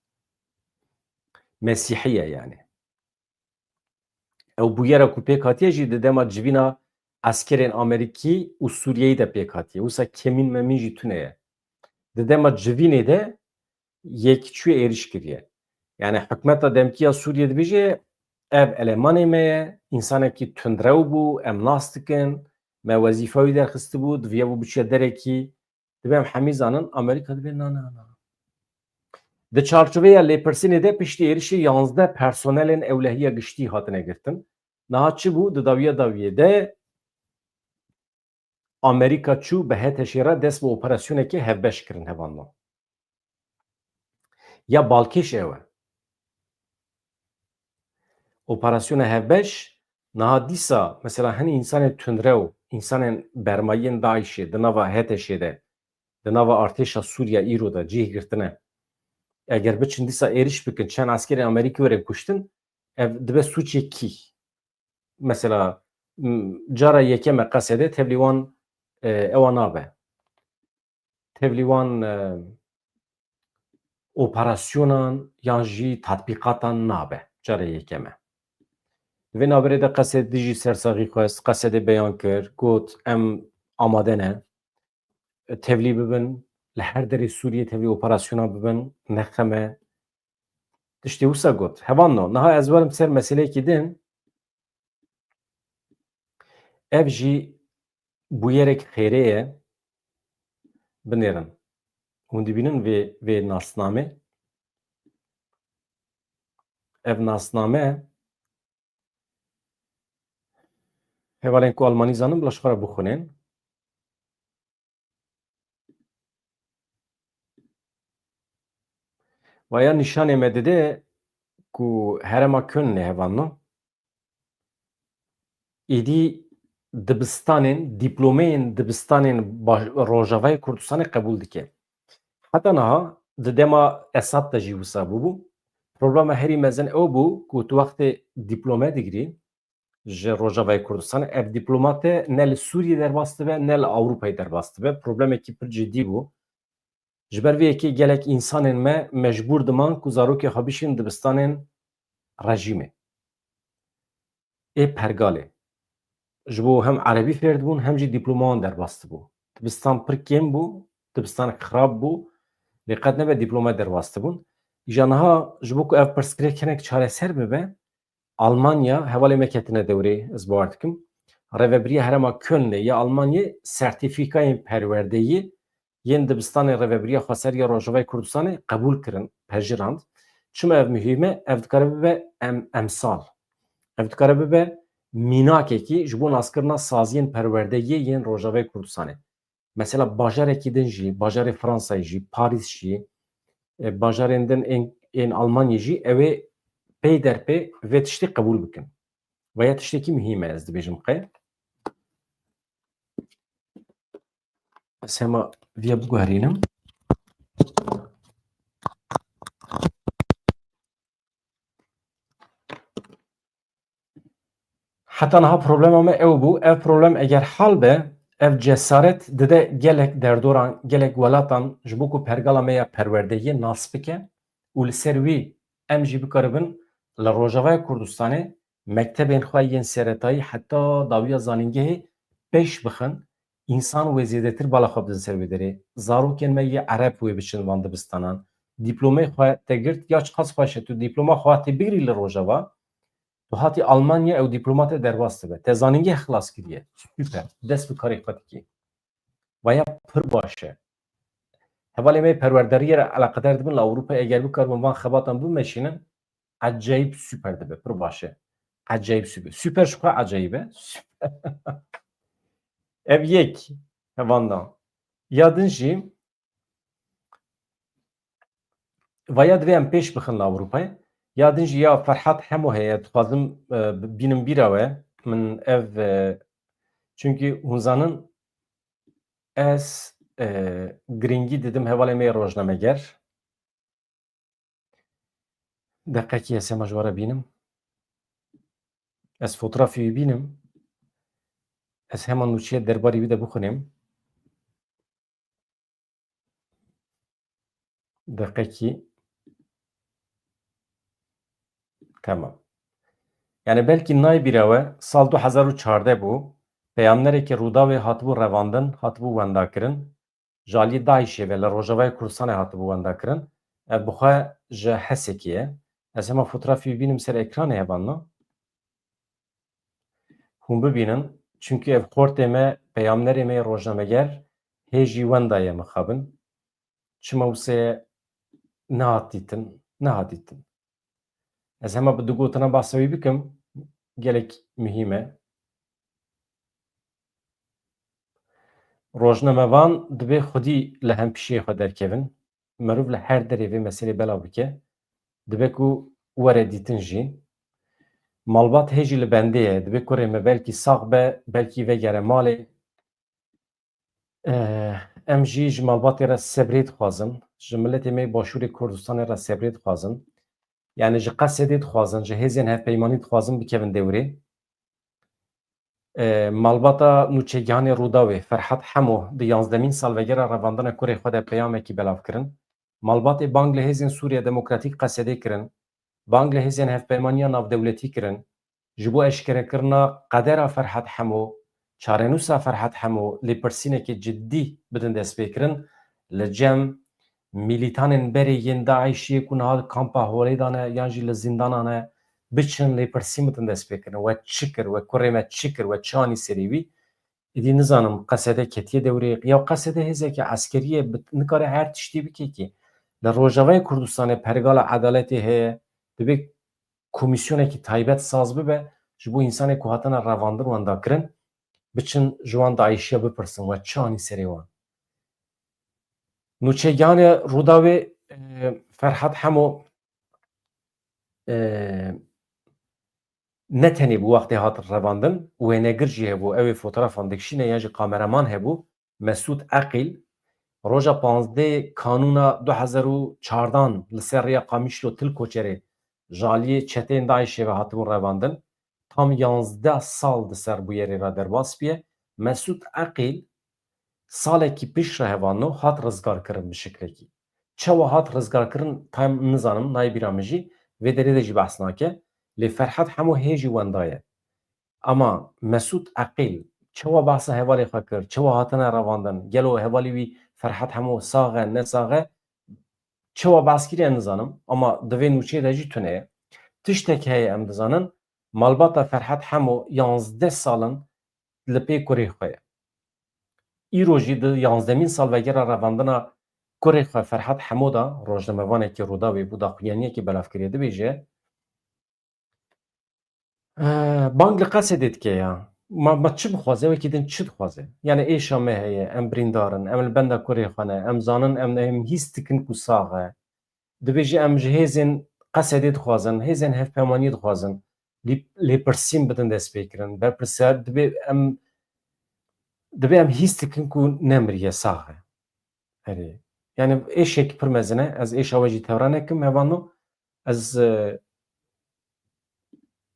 Mesîhî ye yani. Ew bûyera ku pêk hatiye jî di dema civîna eskerên Amerîkî û Sûriyeyî de pêk hatiye. Wisa kemîn memîn jî tune ye. Di dema civînê de yek çûye êriş kiriye. Yani hikûmeta demkî ya Sûriyê dibêje, ev elemanê me ye, însanekî tundrew bû, em nas dikin, me wezîfa wî derxistibû, diviyabû biçiya derekî, dibê em hemî zanin, Amerîka dibê na, na, na. Di çarçoveya lêpirsînê de piştî êrişê yanzdeh personelên ewlehiya giştî hatine girtin. Niha çi bû? Di dawiya dawiyê de Amerîka çû bi HTŞ'ê re dest bi operasyonekê hevbeş kirin hevalno. Ya balkêş ew e. Operasyona hevbeş niha dîsa mesela hinî însanên tundrew, însanên bermayiyên DAIŞ'ê di nava HTŞ'ê de, di nava artêşa Sûriya îro de cih girtine. Eger biçin dîsa êriş bikin, çend eskerên Amerîkî werin kuştin, ev dibe sûcê kî? Mesela, m, cara yekem e qesede tevlî wan, e, ewa nabe. Tevlî wan, e, operasyonan yan jî tatbîqatan nabe. Cara yekem e. Di vê navberê de qesed dijî sersaxî xwest, qesedê beyan kir, got, em amade ne, tevlî bibin, li her derê Sûriyê tevlî operasyona bibin, ne xem e. Tiştê wisa got. Hevalno, niha ez werim ser meseleyekî din. Ev jî bûyerek xêrê ye. Binêrin. Hûn dibînin vê, vê nasnamê? Ev nasname, hevalên ku Almanî zanin, bila ji xwe re bixwînin. Vaya nîşanê me dide ku herêma Kölnê hevalno, êdî dibistanên, dîplomeyên dibistanên baş-, Rojavayê Kurdistanê qebûl dike. Heta niha di dema Esad de jî wisa bûbû. Problema herî mezin ew bû ku tu wextê dîplome digirî, ji Rojavayê Kurdistanê. Ev dîploma te ne li Sûriyê derbas dibe, ne li Ewropayê derbas dibe. Problemekî pir cidî bû. Ji ber vê yekê gelek însanên me mecbûr diman ku zarokê xwe bişînin dibistanên rejîmê. Ê pergalê. Ji bo hem erebî fêr dibûn, hem jî dîploma wan derbas dibû. Dibistan pir kêm bû, dibistan xirab bû, lê qet nebe dîploma derbas dibûn. Îja niha ji bo ku ev pirsgirêk hinek çareser bibe, Almanya, hevalê me ketine dewrê, ez bawer dikim, Rêvebiriya Herêma Kölnê ya Almanyê sertîfîkayên perwerdeyî yên dibistanê Rêvebiriya Xweser ya Rojavayê Kurdistanê qebûl kirin, pejirand. Çima ev muhîm e? Ev dikare bibe em-, emsal. Ev dikare bibe mînakekî ji bo naskirina saziyên perwerdeyê yên Rojavayê Kurdistanê. Mesela bajarekî din jî, bajarê Fransayê jî, Parîs jî, e, bajarên din ên, ên Almanyê jî ew ê pey derpê vê tiştê qebûl bikin. Veya tiştekî muhîm e, ez dibêjim qey. Ez hema viya biguherînim. Heta niha problema me ew bû. Ev problem eger hal be, ev cesaret dide gelek derdoran, gelek welatan ji bo ku pergala me ya perwerdeyê nas bike û li ser wî em jî bikaribin li Rojavaya Kurdistanê mektebên xwe yên seretayî heta dawiya zanîngehê pêş bixin, însan wê zêdetir bala xwe bidin ser wê derê. Zarokên me yê ereb wê biçin van dibistanan. Dîplomeyê xwe te girt, ya çiqas xweş e, tu dîploma xwe hatî bigirî li Rojava, tu hatî Almanya, ew dîploma te derbas dibe. Te zanîngeh xilas kiriye. Super. Dest bi karê xwe dikî. Vaya pir baş e. Hevalê me perwerderiyê re eleqedar dibin li Ewropa, eger bikaribin van xebatan bimeşînin, ecayîb super dibe, pir baş e. Ecayîb super. Super ji xwe ecayîb e. Super. Ev yek hevandan. Ya din jî, vaya divê em pêş bixin li Ewropayê. Ya din jî ya Ferhat Hemo heye, dixwazim, e, bînim bîra we. Min ev, e, çunkî hûn zanin, ez, e, girîngî didim hevalê me yê rojnameger. Deqekî ez hema ji we re bînim. Ez fotografê wî bînim. Ez hema nûçeyê derbarê wî de bixwînim. Deqekî. Tamam. Yani belkî nayê bîra we, sal du hezar û çardeh bû, peyamnerekî Rûdawê hatibû revandin, hatibû wendakirin. Ji aliyê DAIŞê ve li Rojavayê Kurdistanê hatibû wendakirin. Ev bi xwe ji Hesekê ye. Ez hema fotografî bînim ser ekranê hevanno. Hûn bibînin, çunkî ev xortê me, peyamnerê me yê rojnameger hê jî wenda ye mixabin. Çima wise ye, nehat dîtin, nehat dîtin. Ez hema bi du gotina behsa wî bikim, gelek muhîm e. Rojnamevan divê xwedî li hempîşeyê xwe derkevin. Meriv li her derê vê meselê belav bike. Dibe ku were dîtin jî. Malbat hê jî li bendê ye. Dibe kurê me belkî sax be, belkî vegere malê. Eh, em jî ji malbatê re sebrê dixwazin. Ji miletê me yê Başûrê Kurdistanê re sebrê dixwazin. Yani ji Qesedê dixwazin, ji hêzên hevpeymanî dixwazin bikevin dewrê. Eh, malbata nûçegihanê Rûdawê, Ferhat Hemo, di yanzdemîn salvegera revandina kurê xwe de peyamekî belav kirin. Malbatê bang li hêzên Sûriya Demokratîk Qesedê kirin. Bang li hêzên hevpeymaniya navdewletî kirin. Ji bo eşkerekirina qedera Ferhat Hemo, çarenûsa Ferhat Hemo, lêpirsînekî cidî bidin destpêkirin. Li cem mîlîtanên berê yên DAIŞê ku niha li kampa holê de ne yan jî li zîndana ne, biçin lêpirsîn bidin destpêkirin. We çi kir, we kurê me çi kir, we çi anî serê wî? Îdî nizanim Qesede ketiye dewrê, ya Qesede hêzeke eskerî ye, bi-, nikare her tiştî bike kî. Li Rojavayê Kurdistanê pergala edaletê heye, divê komîsyonekî taybet saz bibe, ji bo însanê ku hatine revandin wendakirin, biçin ji wan DAIŞiya bipirsin, we çi anî serê wan. Nûçegihanê Rûdawê, e, Ferhat Hemo, e, ne tenê bû wextê hat revandin, wênegir jî hebû, ew ê fotografan dikişîne, ya jî kameraman hebû, Mesûd Eqîl, roja panzdeh Kanûna du hezar û çardan li ser rêya Qamişlo Til Koçerê ji aliyê çeteyên DAIŞê ve hatibûn revandin, tam yanzdeh sal di ser bûyerê re derbas bûye. Mesûd Eqîl salekî piştre hevanno hat rizgarkirin bi şiklekî. Çawa hat rizgarkirin tam nizanim, nayê bîra min jî, vê derê de jî behs nake. Lê Ferhat Hemo hê jî wenda ye. Ama Mesûd Eqîl çawa behsa hevalê xwe kir, çawa hatine revandin, gelo hevalê wî Ferhat Hemo sax e, ne sax e, çawa behs kiriye nizanim, ama di vê nûçeyê de jî tune ye. Tiştek heye em dizanin, malbata Ferhat Hemo yanzdeh sal in li pê kurê xwe ye. Îro jî di yanzdemîn salvegera revandina kurê xwe Ferhat Hemo de, rojnamevanekî Rûdawê bû, daxuyaniyekî belav kiriye, dibêje, Eh, bang li Qesedê dike ya. Ma, ma çi bixwaze, wekî din çi dixwaze? Yani êşa me heye, em birîndar in, em li benda kurê xwe ne, em zanin, em, em hîs dikin ku sax e. Dibêje em ji hêzên Qesedê dixwazin, hêzên hevpeymaniyê dixwazin. Lê, lêpirsîn bidin destpêkirin. Berpirsiyar dibê em, dibê em hîs dikin ku nemiriye, sax e. Erê. Yani êşek pir mezin e. Ez êşa we jî tevra nekim, hevalno. Ez, e,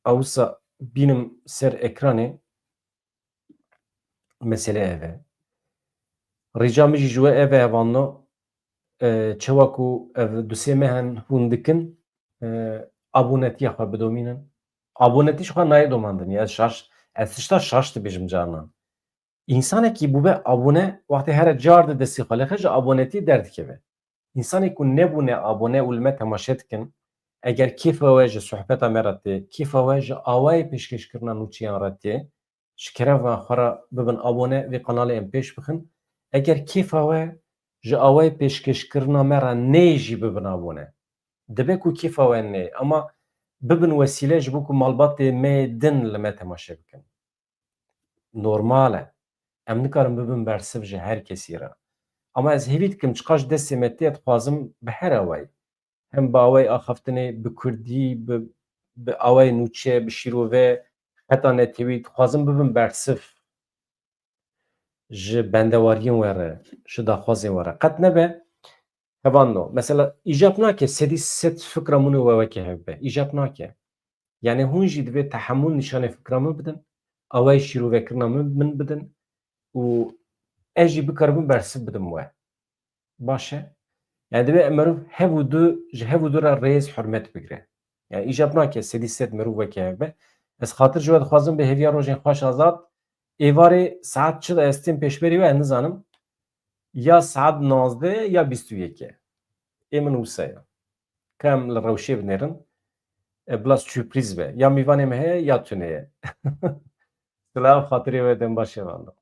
awisa bînim ser ekranê. Mesele ev e. Rica min jî ji we ev e, hevalno. E, çawa ku ev du sê meh in hûn dikin, e, abonetiya xwe bidomînin. Abonetî ji xwe nayê domandin. Ez şaş, ez tişta şaş dibêjim carinan. Însanekî bûbe abone, wextê here car di destî xwe lêxe ji abonetî derdikeve. Însanê ku nebûne abone û li me temaşe dikin, eger kêfa we ji sohbeta me re tê, kêfa we ji awayê pêşkêşkirina nûçeyan re tê, ji kerem ve xwe re bibin abone, vê kanalê em pêş bixin. Eger kêfa we ji awayê pêşkêşkirina me re neyê jî bibin abone. Dibe ku kêfa we neyê, ama bibin wesîle ji bo ku malbatê me yê din li me temaşe bikin. Normal e. Em nikarin bibin bersiv ji her kesî re. Ama ez hêvî dikim çiqas ji destê me tê, dixwazim bi her awayî. Hem bi awayî axaftinê, bi kurdî, bi, bi awayê nûçe, bi şîrove, heta netewî, dixwazim bibin bersiv ji bendewariyên we re, ji daxwazên we re. Qet nebe, hevalno. Mesela, îcab nake sedî sed fikra min û we weke hev be. Îcab nake. Yani hûn jî divê tehemûl nîşanê fikra min bidin, awayê şîrovekirina min, min bidin û ez jî bikaribim bersiv bidim we. Baş e? Yani divê meriv hev û du, ji hev û du re rêz, hurmet bigire. Yani îcab nake sedî sed meriv weke hev be. Ez xatir ji we dixwazim, bi hêviya rojên xweş Azad. Êvarê saet çi de ez têm pêşberî we, ez nizanim. Ya saet nazdeh ya bîst û yek e. Ê min wisa ye. Ka em li rewşê binêrin. E, bila sürprîz be. Ya mîvanê me heye ya tune ye. Silav, xatirê we dem baş e, hevalno.